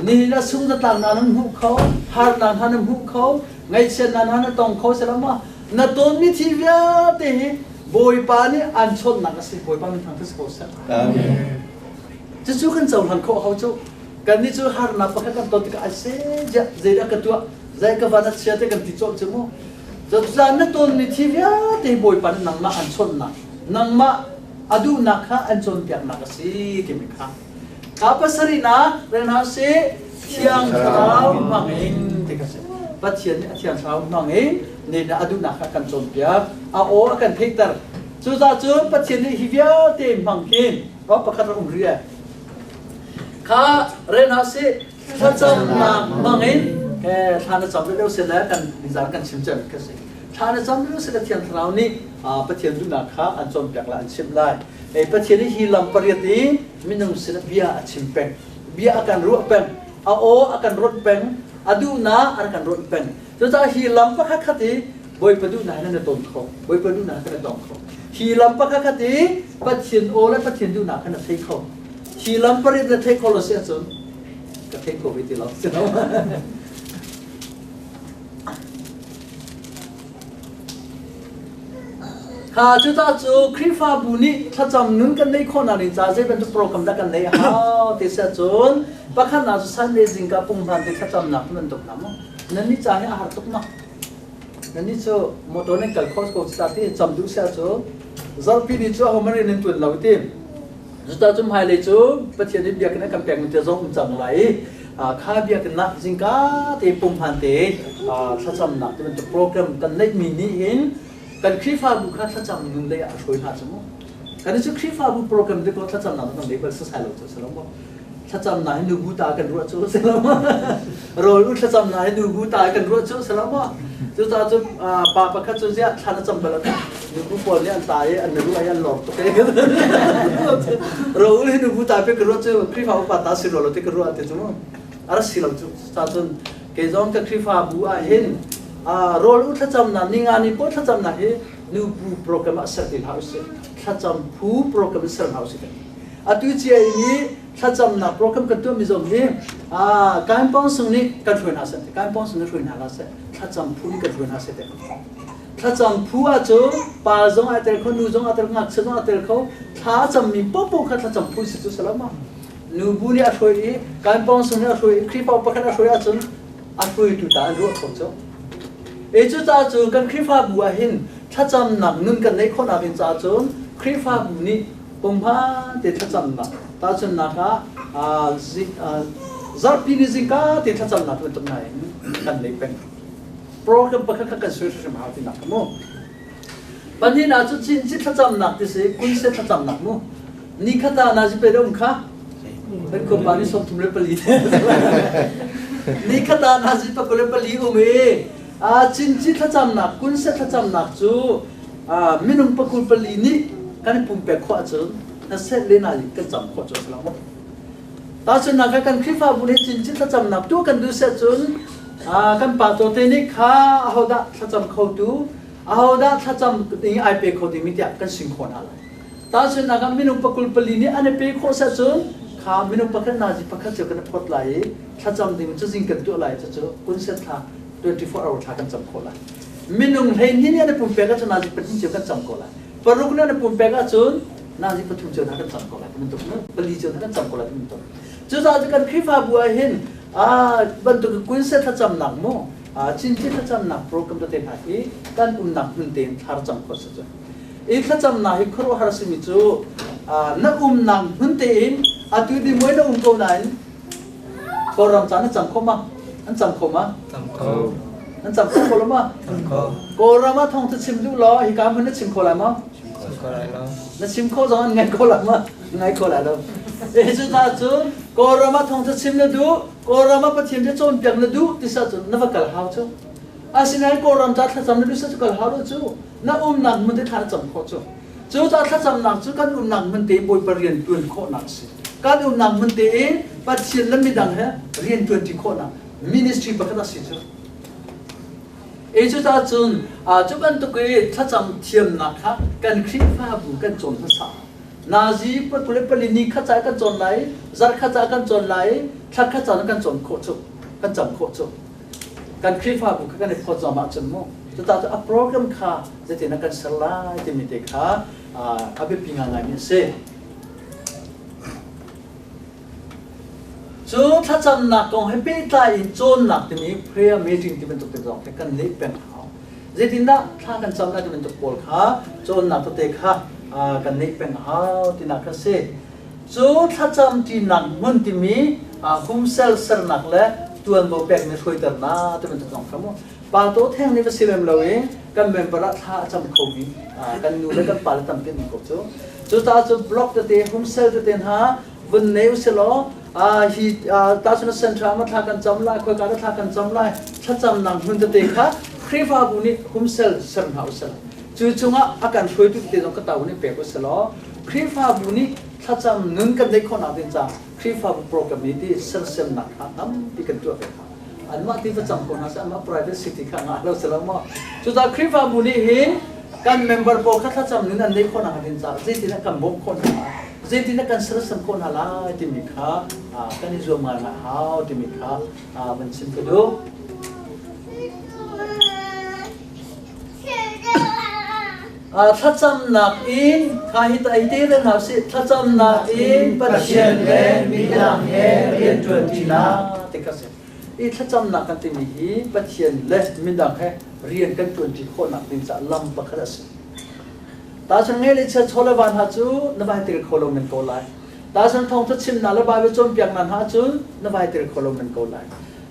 ni na sung na tlang na nan hmuh kho har na hna na hmuh kho ngaihchiat na hna na tong kho si lo ma na ton mi thil vialte hi Bawipa nih an chawnhnak a si Bawipa min thang si ko seh Amen Cucu kan cohlan khawh hau cu. Kannih cu harnak pakhat kan ton tikah ai seh zeidah ka tuah zei ka van a chia te kan ti colh cu mu. Cucaah na tonmi thi vialte Bawipa nih nangmah an chawnhnak, nangmah a duhnak kha an cawnpiaknak a si timi kha. Kha pasarihnak rel hna sih Thiang Thlarau hmangin ti kha si. Pathian nih a Thiang Thlarau hmangin nih a duhnak kha a kan cawnpiak, a aw a kan theihter. Cucaah cun Pathian nih hi vialte hmang hin Ram pakhat rak um rih e. Kha rel hna sih thlacamnak hmangin thla na cam deuh sile kan nizan kan chim cem ka si. Thla na cam deuh sile Thiang Thlarau nih Pathian duhnak kha an cawnpiak lai an chimh lai. Pathian nih hi lam pariat i minung sinah bia a chim peng. Bia a kan ruah peng. A aw a kan rawnh peng. A duhnak a kan rawnh peng. Cucaah hi lam pakhat khat i Bawipa duhnak in na ton kho. Bawipa duhnak in na tong kho. Hi lam pakhat khat i Pathian aw le Pathian duhnak kha na thei kho. Hi lam pariat na thei kho lo si ahcun ka thei kho ve ti lo. Kha cucaah cu Khrihfabu nih thlacam nun kan neih khawhnak ding caah zei bantuk program dah kan neih a hau ti si ahcun pakhatnak cu Sunday zingka punghman te thlacamnak bantuk hna mu. Nan nih ca hi a har tuk ma? Nannih cu motor nan kal kho ko ta ti cam duh sia cu zarhpi ni cu ahohmanh rian nan tuan lo ti. Cuta cu hmailei cu Pathian nih biakinn a kan pek mi te zong um cang lai i kha biakinn ah zingka te pumhman te thlacamnak ti bantuk program kan neih mi nih hin kan Khrihfabu kha thlacam nun lei ah a hruai hna cu mu. Kan cu Khrihfabu program te ko thlacamnak kan nei bal sasai lo cu si lo maw? Thlacamnak hi nubu ta kan ruah cu si lo rawl u thlacamnak hi nubu ta kan ruah cu si lo maw? Cucaah cu pa pakhat cu ziah thla na cam bal nubu pawl nih an ta i an ruah i an lawm tuk e. Rawl hi nubu ta pe ka ruah cu Khrihfa upa ta si lo lo ti ka ruah ti cu mu. A rak si lo cu. Cucaah cun kei zong ka Khrihfabu ah hin rawl u thlacamnak ninga ni pawl thlacamnak hi nubu program ah ser ti hlah usih. Thlacam phu program in ser hna usih. Atu cia i thlacamnak program kan tuahmi zong hi Kainpawng sung nih kan hruai hna seh Kainpawng sung nih hruai hna hlah seh thlacam phu nih kan hruai hna seh te thlacam phu ahcun pa zong ai tel kho nu zong ai tel ngakchia zong ai tel kho thla cammi popo kha thlacam phu si cu salam nu bu nih a hruai i Kainpawng sung nih a hruai i Khrihfa pakhat a hruai ahcun a hruaitu ta an ruah kho cu e cu caah cun kan Khrihfabu ah hin thlacamnak nun kan neih khawhnak ding caah cun Khrihfabu nih Pumha te thlacamnak tahchunhnak ah zarhpi ni zingka te thlacamnak bantuk hna in kan nei peng. Program pakhat kha kan sui hrim hau tinak mu. Pahnihnak cu cinci thlacamnak ti si kunse thlacamnak mu. Ni khata na zi pe um kha kan khuapa ni 34. Ni khata na zi 24 um i cinci thlacamnak kunse thlacamnak cu minung pakul pali nih kan i pumpek khawh ahcun hnaseh le na kan cam khawh cu a si lo maw? Tahchunhnak ah kan Khrihfabu nih cincin thlacamnak tu kan duh seh cun kan pa te nih kha ahodah thlacam khotu ahodah thlacam ding ai pe kho dingmi tiah kan sing khawh hna lai. Tahchunhnak ah minung pakul pali nih an i pe khawh seh cun kha minung pakhat nazi pakhat cio kan i phawt lai i thlacam ding cu zing kan tuah lai cucu kunset thla 24 hour thla kan cam khawh lai. Minung 12 nih an i pumpek ahcun nazi pahnih cio kan cam ko lai. Paruk nih an i pumpek ahcun nazi pathum cio hna kan cam ko lai bantuk pali cio hna kan cam ko lai bantuk. Cucaah cu kan Khrihfabu ah hin bantuk kunse thlacamnak mu cinci thlacamnak program tete hna hi kan umnak hmun tein thlar cam khawh si cu. I thlacamnak hi khuaruahhar simi cu na umnak hmun tein atu di muai na um ko nain Kawlram ca na cam kho ma? An cam kho ma? Cam kho. An cam kho ko lo ma? Cam kho. Kawlram ah thawng chim duh law hika hmun na chim kho lai ma? Chim kho lai lo. Na chim kho zong an ngai kho lai ma? Ngai kho lai lo. E cu ta cun Kawlram ah thawng chim na duh, Kawlram ah Pathian bia cawnpiak na duh ti sa cun na va kal hau cu. Asinain Kawlram ca thlacam na duh sa cu kal hau lo cu. Na umnak hmun te thla na cam khawh cu. Cucaah thlacamnak cu kan umnak hmun te Bawipa rian ṭuan khawhnak a si. Kan umnak hmun te in Pathian le midang he rian ṭuanṭi khawhnak ministry pakhat a si cu. E cucaah cun cu bantuk i thlacam thiamnak kha kan Khrihfabu kan cawn hmasa. Nazi kule pali ni khat ca kan cawn lai, zarh khat ca kan cawn lai, thla khat ca kan cawn khawh cu, kan cam khawh cu. Kan Khrihfabu kha kan i phawt zawm ahcun mu. Cucaah a program kha zeitin kan ser lai timi te kha a biapi ngaingaimi a si. Cu thlacamnak kong he pehtlai in cawnnak timi prayer meeting ti bantuk te zong khi kan neih peng hau. Zeitindah thla kan cam lai ti bantuk pawl kha cawnnak tete kha kan neih peng hau tinak kha si. Cu thlacam ṭinak hmun timi humsel sernak le tuanvo pekmi hruaiternak ti bantuk zong kha mu. Pa to theng nih va si lem lo i kan member ah thla a cam khomi kan nu le kan pa le tampi an um ko cu. Cucaah cu block tete home cell tete hna vun nei usilaw hi tahchun central ma thla kan cam lai khoika dah thla kan cam lai thlacamnak hmun tete kha Khrihfabu nih home cell ser hna usila cu chungah a kan hruaitu tete zong ka tau nih pek usilaw Khrihfabu nih thlacam nun kan neih khawhnak ding caah Khrihfabu program ni ti sersiamnak kha tampi kan tuah ve hna. Anmah ti va cang ko hna seh, anmah private city kha ngah lo si lo maw? Cucaah Khrihfabu nih hin kan member pawl kha thlacam nun an neih khawh nakhnga ding caah zeitin kan bawmh khawh hna lai, zeitin kan sersiam khawh hna lai timi kha kan i zuam ngai ngai hau timi kha van chim ka duh. Thlacamnak in kha hi ta te le hna sih thlacamnak in Pathian le midang he rianṭuanṭinak ti kha si. I thlacamnak kan timi hi Pathian le midang he rian kan ṭuanṭi khawhnak ding caah lam pakhat a si. Tahchun ngei le chia chaw le va hna cu na vai tel kho lo men ko lai. Tahchun thawngṭha chimnak le Baibal cawnpiaknak hna cu na vai tel kho lo men ko lai.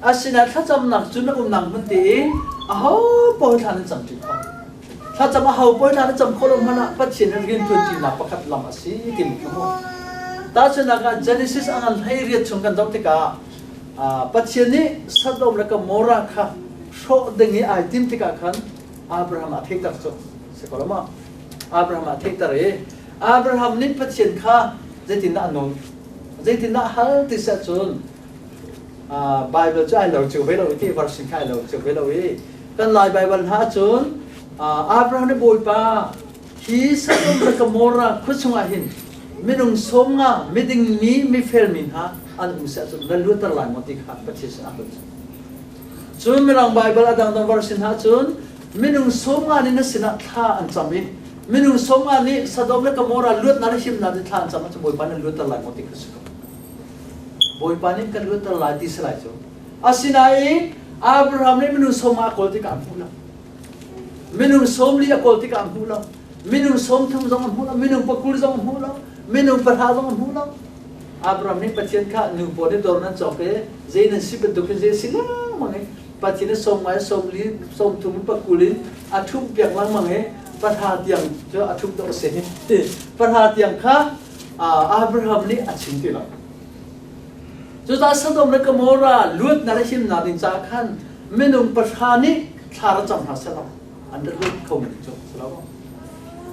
Asinain thlacamnak cu na umnak hmun tein aho paoh thla nan cam ṭi kho. Thlacam aho paoh thla na cam kho lo hmanh ah Pathian he rian ṭuanṭinak pakhat lam a si timi kha hmuh. Tahchunhnak ah Genesis a ngan 18 chung kan zoh tikah Pathian nih Sodom le Gomorrah kha hrawh ding i ai tim tikah khan Abraham a theihter cu si ko lo maw? Abraham a theihter i Abraham nih Pathian kha zeitindah a nawl? Zeitindah a hal ti si ahcun Bible cu ai lo cio ve lo i ti version kha ai lo cio ve lo i kan Lai Bible hna ahcun Abraham nih Bawipa hi Sodom le Gomorrah khua chungah hin minung 50 miding mi mifel mi hna an um si ahcun na luatter lai maw ti kha Pathian sin a hal. Cun Mirang Baibal a dangdang version hna cun minung 50 nih na sinah thla an cam i minung 50 nih Sodom le Gomorrah luatnak le himnak nih thla an cam ahcun Bawipa na luatter lai maw ti kha si ko. Bawipa nih kan luatter lai ti si lai cu. Asinain Abraham nih minung 50 a kawl tikah a hmuh lo. Minung 40 a kawl tikah a hmuh lo. Minung 30 zong a hmuh lo. Minung 20 zong a hmuh lo. Minung 10 zong a hmuh lo. Abraham nih Pathian kha nu pawl nih dawr nan cawk i zei nan si bantuk hin zei a si lengmang i Pathian nih 50 40 30 40 in a ṭhumh piak lengmang i pahra tiang cu a ṭhumh dawh a si. Pahra tiang kha Abraham nih a chim ti lo. Cucaah Sodom le Gomorrah luatnak le himnak ding caah khan minung pahra nih thla ra cam hna seh law an rak lut kho men cu si lo.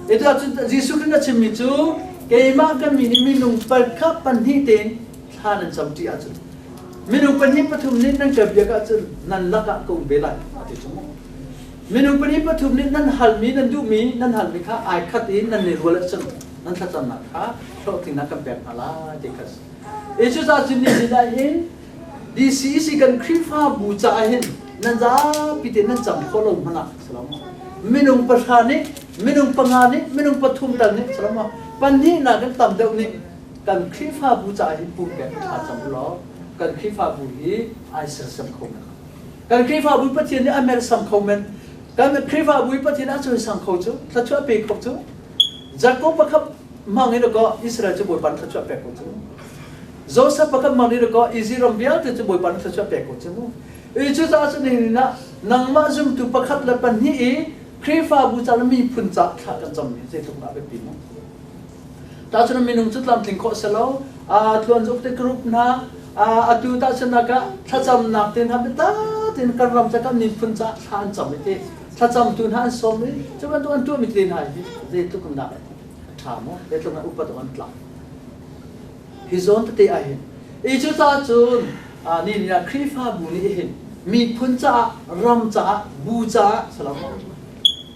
Atu ahcun Jesuh Khrih a chimmi cu keimah kan mi nih minung pakhat pahnih tein thla nan cam ṭi ahcun minung pahnih pathum nih nan ka biak ahcun nan lakah ka um ve lai a ti cu mu. Minung pahnih pathum nih nan halmi nan duhmi nan halmi kha ai khat in nan i rual ahcun nan thlacamnak kha hlawhtlinnak kan pek hna lai ti kha si. Cucaah cun nihin ah hin DCEC kan Khrihfabu caah hin nan zapi te nan cam khawh lo hmanh ah minung pahra nih minung panga nih minung pathum tal nih pahnih nak in tam deuh nih kan Khrihfabu caah hin pumpek thla cam u law kan Khrihfabu hi ai sersiam kho men kan Khrihfabu Pathian nih a mersam kho men kan Khrihfabu hi Pathian a cawisang kho cu thluachuah pe kho cu Jakob pakhat mang in ko Israel cu Bawipa thluachuah pek ko cu Joseph pakhat mang nih kaw Izipt ram vialte cu Bawipa nih thluachuah pek ko cu mu. I cucaah cun nihin ah nangmah zumtu pakhat le pahnih i Khrihfabu ca le miphun ca thla kan cammi zeitluk dah biapi mu. Tahcun minung cu tlamtling khawh si lo. Tluan zuk te group hna atu tahchunnak ah thlacamnak te hna biatak tein kan ram ca kan miphun ca thla an cam i ti thlacamtu hna an sawm i cu bantuk an tuahmi te hna hi zeitluk in dah a ṭha mu zeitluk in upat an tlak. Hi zawn tete ah hin i cucaah cun ni ni ah Khrihfabu nih hin miphun caah ram caah bu caah salam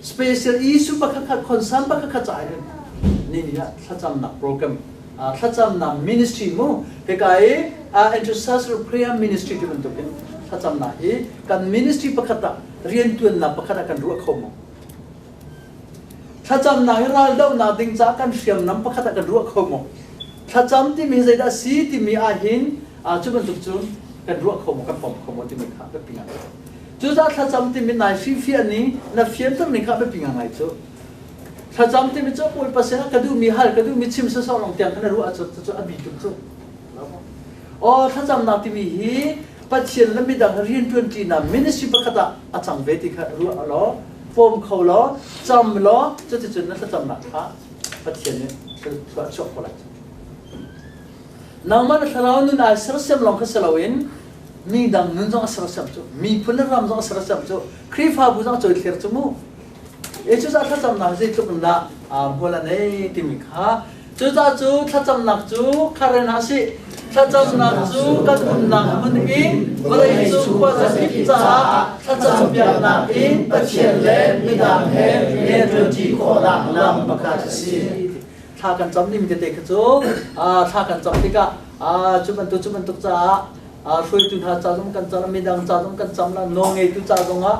special issue pakhat khat concern pakhat khat caah hin ni ni ah thlacamnak program thlacamnak ministry mu hika i intercessory prayer ministry ti bantukin thlacamnak hi kan ministry pakhat ah riantuannak pakhat ah kan ruah kho maw Thlacamnak hi raldohnak ding caah kan hriamnam pakhat ah kan ruah kho maw? Thlacam timi hi zeidah a si timi ahhin cu bantuk cun kan ruah kho maw, kan pom kho maw timi kha biapi ngai. Cucaah thlacam timi nai fifiah ning, na fianter ning kha biapi ngai cu. Thlacam timi cu Bawipa sinah ka duhmi hal, ka duhmi chim sawsawh lawng tiang khan na ruah ahcun cucu a bi tuk cu. Aw thlacamnak timi hi Pathian le midang rianṭuanṭinak ministry pakhat ah a cang ve ti kha ruah law pawm kho law cam law cuticun na thlacamnak kha Pathian nih thluachuah chuah ko lai. Nangmah na thlarau nun ai sersiam lawng kha si loin mi dang nun zong a sersiam cu miphun le ram zong a sersiam cu Khrihfabu zong a cawithlir cu mu E cucaah thlacamnak zeitluk in dah hmual a nei timi kha cucaah cu thlacamnak cu kha ren ah si thlacamnak cu kan umnak hmun in vawlei cung khuazakip caah thlacam piaknak in Pathian le midang he rianṭuanṭi khawhnak lam pakhat a si. Thla kan cam ning tete kha cu thla kan cam tikah cu bantuk cu bantuk caah hruaitu hna ca zong kan cam midang ca zong kan cam la nawlngeitu ca zong ah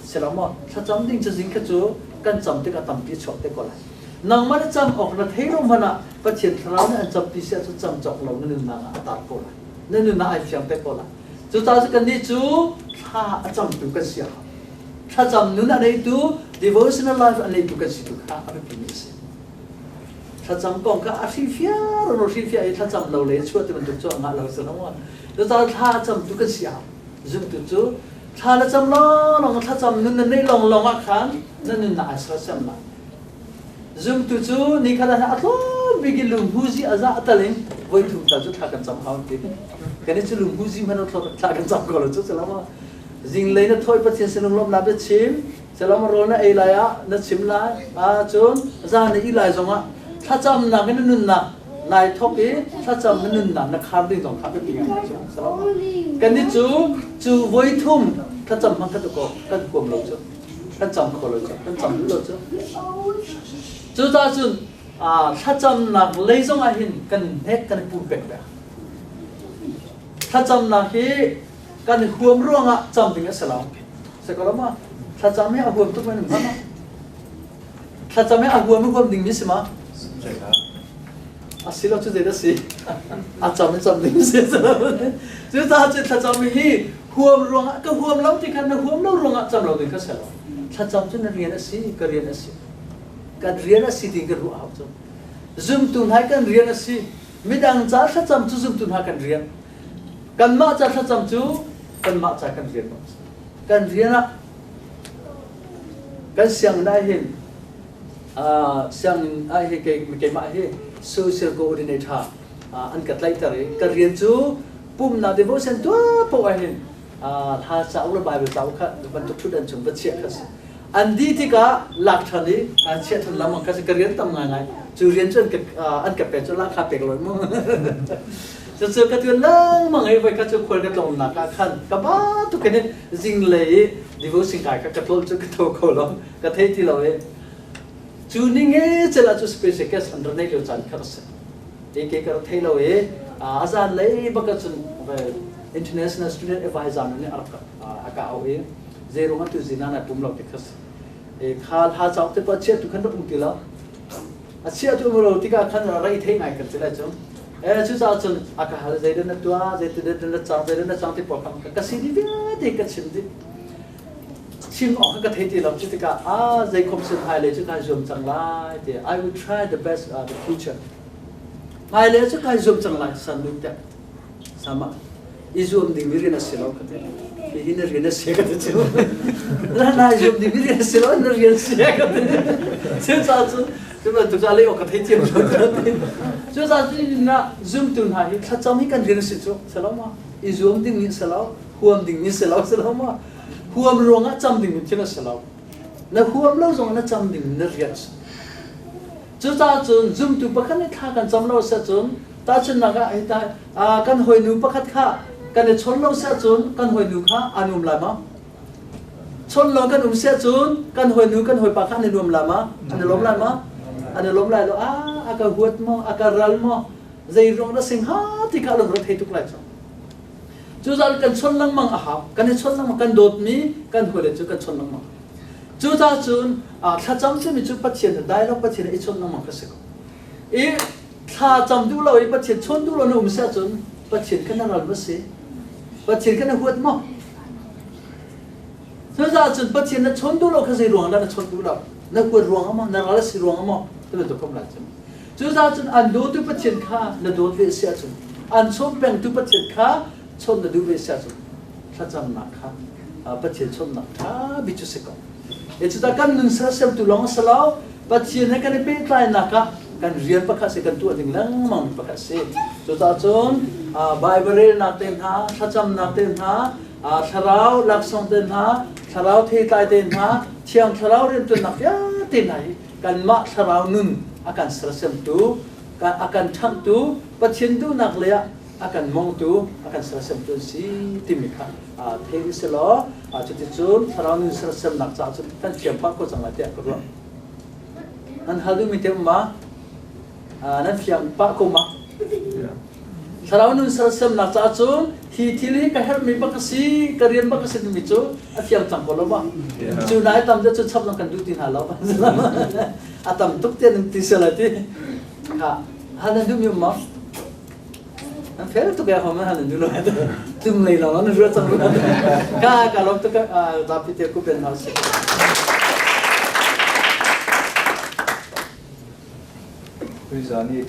si lo maw thlacam ding cazin kha cu kan cam tikah tampi chuak te ko lai nangmah na cam awk na thei lo hmanh ah Pathian thlarau nih an campi si ahcun cam cawk lo na nunnak ah a tar ko lai na nunnak ai fiang te ko lai cucaah cu kannih cu thla a camtu kan si a hau thlacam nun a neitu devotional life a neitu kan si tu kha a biapi mi a si Thlacam kong kha a hrifiar ro hrifiar i thlacam lo le chuah ti bantuk cu a ngah lo si lo maw? Cucaah thla a camtu kan si a zumtu cu thla na cam lawnglawng thlacam nun na neih lawnglawng ah khan na nunnak ai sersiam lai. Zumtu cu nikhat ah a tlawm bik in lunghmuzi a za tal in voi thum tal cu thla kan cam hau ti. Kan i cu lunghmuzi hmanh thla kan cam ko lo cu salama. Zinglei na thoi Pathian sin lunglawmhnak bia chim, salama rawl na ei lai ah na chim lai, ah cun zan na i lai zongah thlacamnak in na nunnak nai thok i thlacam na nunnak na khar ding zong kha biapi ngai cu salama. Kan nih cu cu voi thum thlacam hmang kha ko kan huam lo cu. Kan cam kho lo cu, kan cam duh lo cu. Cucaah cun thlacamnak lei zong ah hin kan hnek kan i pumpek ve. Thlacamnak hi kan i huam ruangah cam ding a si lo. Si ko lo ma? Thlacam hi a huam tuk men ma? Thlacam hi a huam huam ding mi si ma? A si lo cu zei dah si? A cam in cam ding si. Cucaah cun thlacam hi huam ruangah ka huam lo ti khan na huam lo ruangah cam lo ding kha si lo. Thlacam cu na rian a si, ka rian a si. Kan rian a si ding kan ruah hau cu. Zumtu hna kan rian a si. Midang ca thlacam cu zumtu hna kan rian. Kanmah ca thlacam cu kanmah ca kan rian bak si. Kan rian ah kan sianginn ah hin sianginn ah hi keimah hi social coordinator an ka tlaihter i ka rian cu pumnak devotion tuah paoh ah hin hla cauk le Bible cauk kha bantuk ṭhutdan cung va chiah kha si. An dih tikah lak ṭhan i chiah ṭhan lengmang kha si. Ka rian tam ngaingai. Cu rian cu an ka pek cu lahkhah pek lo mu. Cucu ka tuan lengmang i voikhat cu khual ka tlawmnak ah khan ka ba tuk in zinglei i devotion kai kha ka tlol cu ka tho kho lo ka thei ti lo i cu ning e cel ah cu special guest an ra neih lio caan kha ka si. Ke ka rak thei lo i a zan lei bak ah cun international student advisor nih a rak a ka auh i zei ruang ah tu zina nai pum lo ti kha si. Kha hla cauk te pa chia tu khan rak um ti lo. A chia tu um lo tikah khan rei thei ngai kan si lai cu. E cucaah cun a ka hal zei na tuah zei ti na cang zei na cang ti pawl kha ka si dih vialte ka chim dih. Chim awk ka thei ti lo cu tikah a zei khom sin hmailei cu kai zuam cang lai ti I will try the best the future. Hmailei cu kai zuam cang lai san nu te sama i zuam ding mi rian a si lo ka ti. Hihi na rian a si ka ti cu. Na na zuam ding mi rian a si lo na rian si ka ti. Cucaah cun cu bantuk cu a lei awk ka thei thiam lo ka ti. Cucaah cun na zumtu hna hi thlacam hi kan rian a si cu si lo ma? I zuam ding mi si lo, huam ding mi si lo si lo ma? Huam ruangah cam ding mi thil a si lo. Na huam lo zong na cam ding na rian a si. Cucaah cun zumtu pakhat nih thla kan cam lo si ahcun tahchunhnak ah kan hawinu pakhat kha kan i chawn lo si ahcun kan hawinu kha aa nuam lai ma? Chawn lo kan um si ahcun kan hawinu kan hawipa kha an i nuam lai ma? An i lawm lai ma? An i lawm lai lo. Ah, a ka huat maw? A ka ral maw? Zei ruang dah sing ha ti kha lungre thei tuk lai cu. Cucaah kan chawn lengmang a hau. Kan i chawn lengmang, kan dawtmi kan hawile cu kan chawn lengmang. Cucaah cun thlacam timi cu Pathian dialogue Pathian i chawnh lengmang kha si ko. I thla cam duh lo i Pathian chawn duh lo na um si ahcun Pathian kha na ral ma si? Pathian kha na huat maw? Cucaah cun Pathian na chawn duh lo kha zei ruang dah na chawn duh lo? Na huat ruang ah maw? Na ral a si ruang ah maw? Ti bantuk kom lai cun. Cucaah cun an dawtu Pathian kha na dawt ve si ahcun an chawn pengtu Pathian kha chawn na duh ve si ahcun thlacamnak kha Pathian chawnhnak ṭha bik cu si ko. E cuta kan nun sersiamtu lawng a si lo, Pathian he kan i pehtlainak ah kan rian pakhat si kan tuah ding lengmang mi pakhat si. Cucaah cun Bible relnak te hna, thlacamnak te hna, thlarau laksawng te hna, thlarau theitlai te hna, thiang thlarau rianṭuannak vialte hna hi kanmah thlarau nun a kan sersiamtu, a kan ṭhanghtu, Pathian duhnak lei ah a kan mongtu, a kan sersiamtu an si timi kha thei u si law cuticun thlarau nun sersiamnak caah cun kan thiam pah ko cang lai tiah ka ruah. Nan hal duhmi te um ma? Nan fiang pah ko ma? Thlarau nun sersiamnak caah cun hi thil hi ka herhmi bak a si, ka rian bak a si timi cu a fiang cang ko lo ma? Cu nai tam deuh cu chap zong kan duh ti hna lo. A tam tuk tiah nan ti sel ti. Kha hal nan duhmi um ma? An fel tuk ya hom han du lo tum lei lo an ruat cang ka ka lom tuk zapi te ku ben hau si. Tuizan i.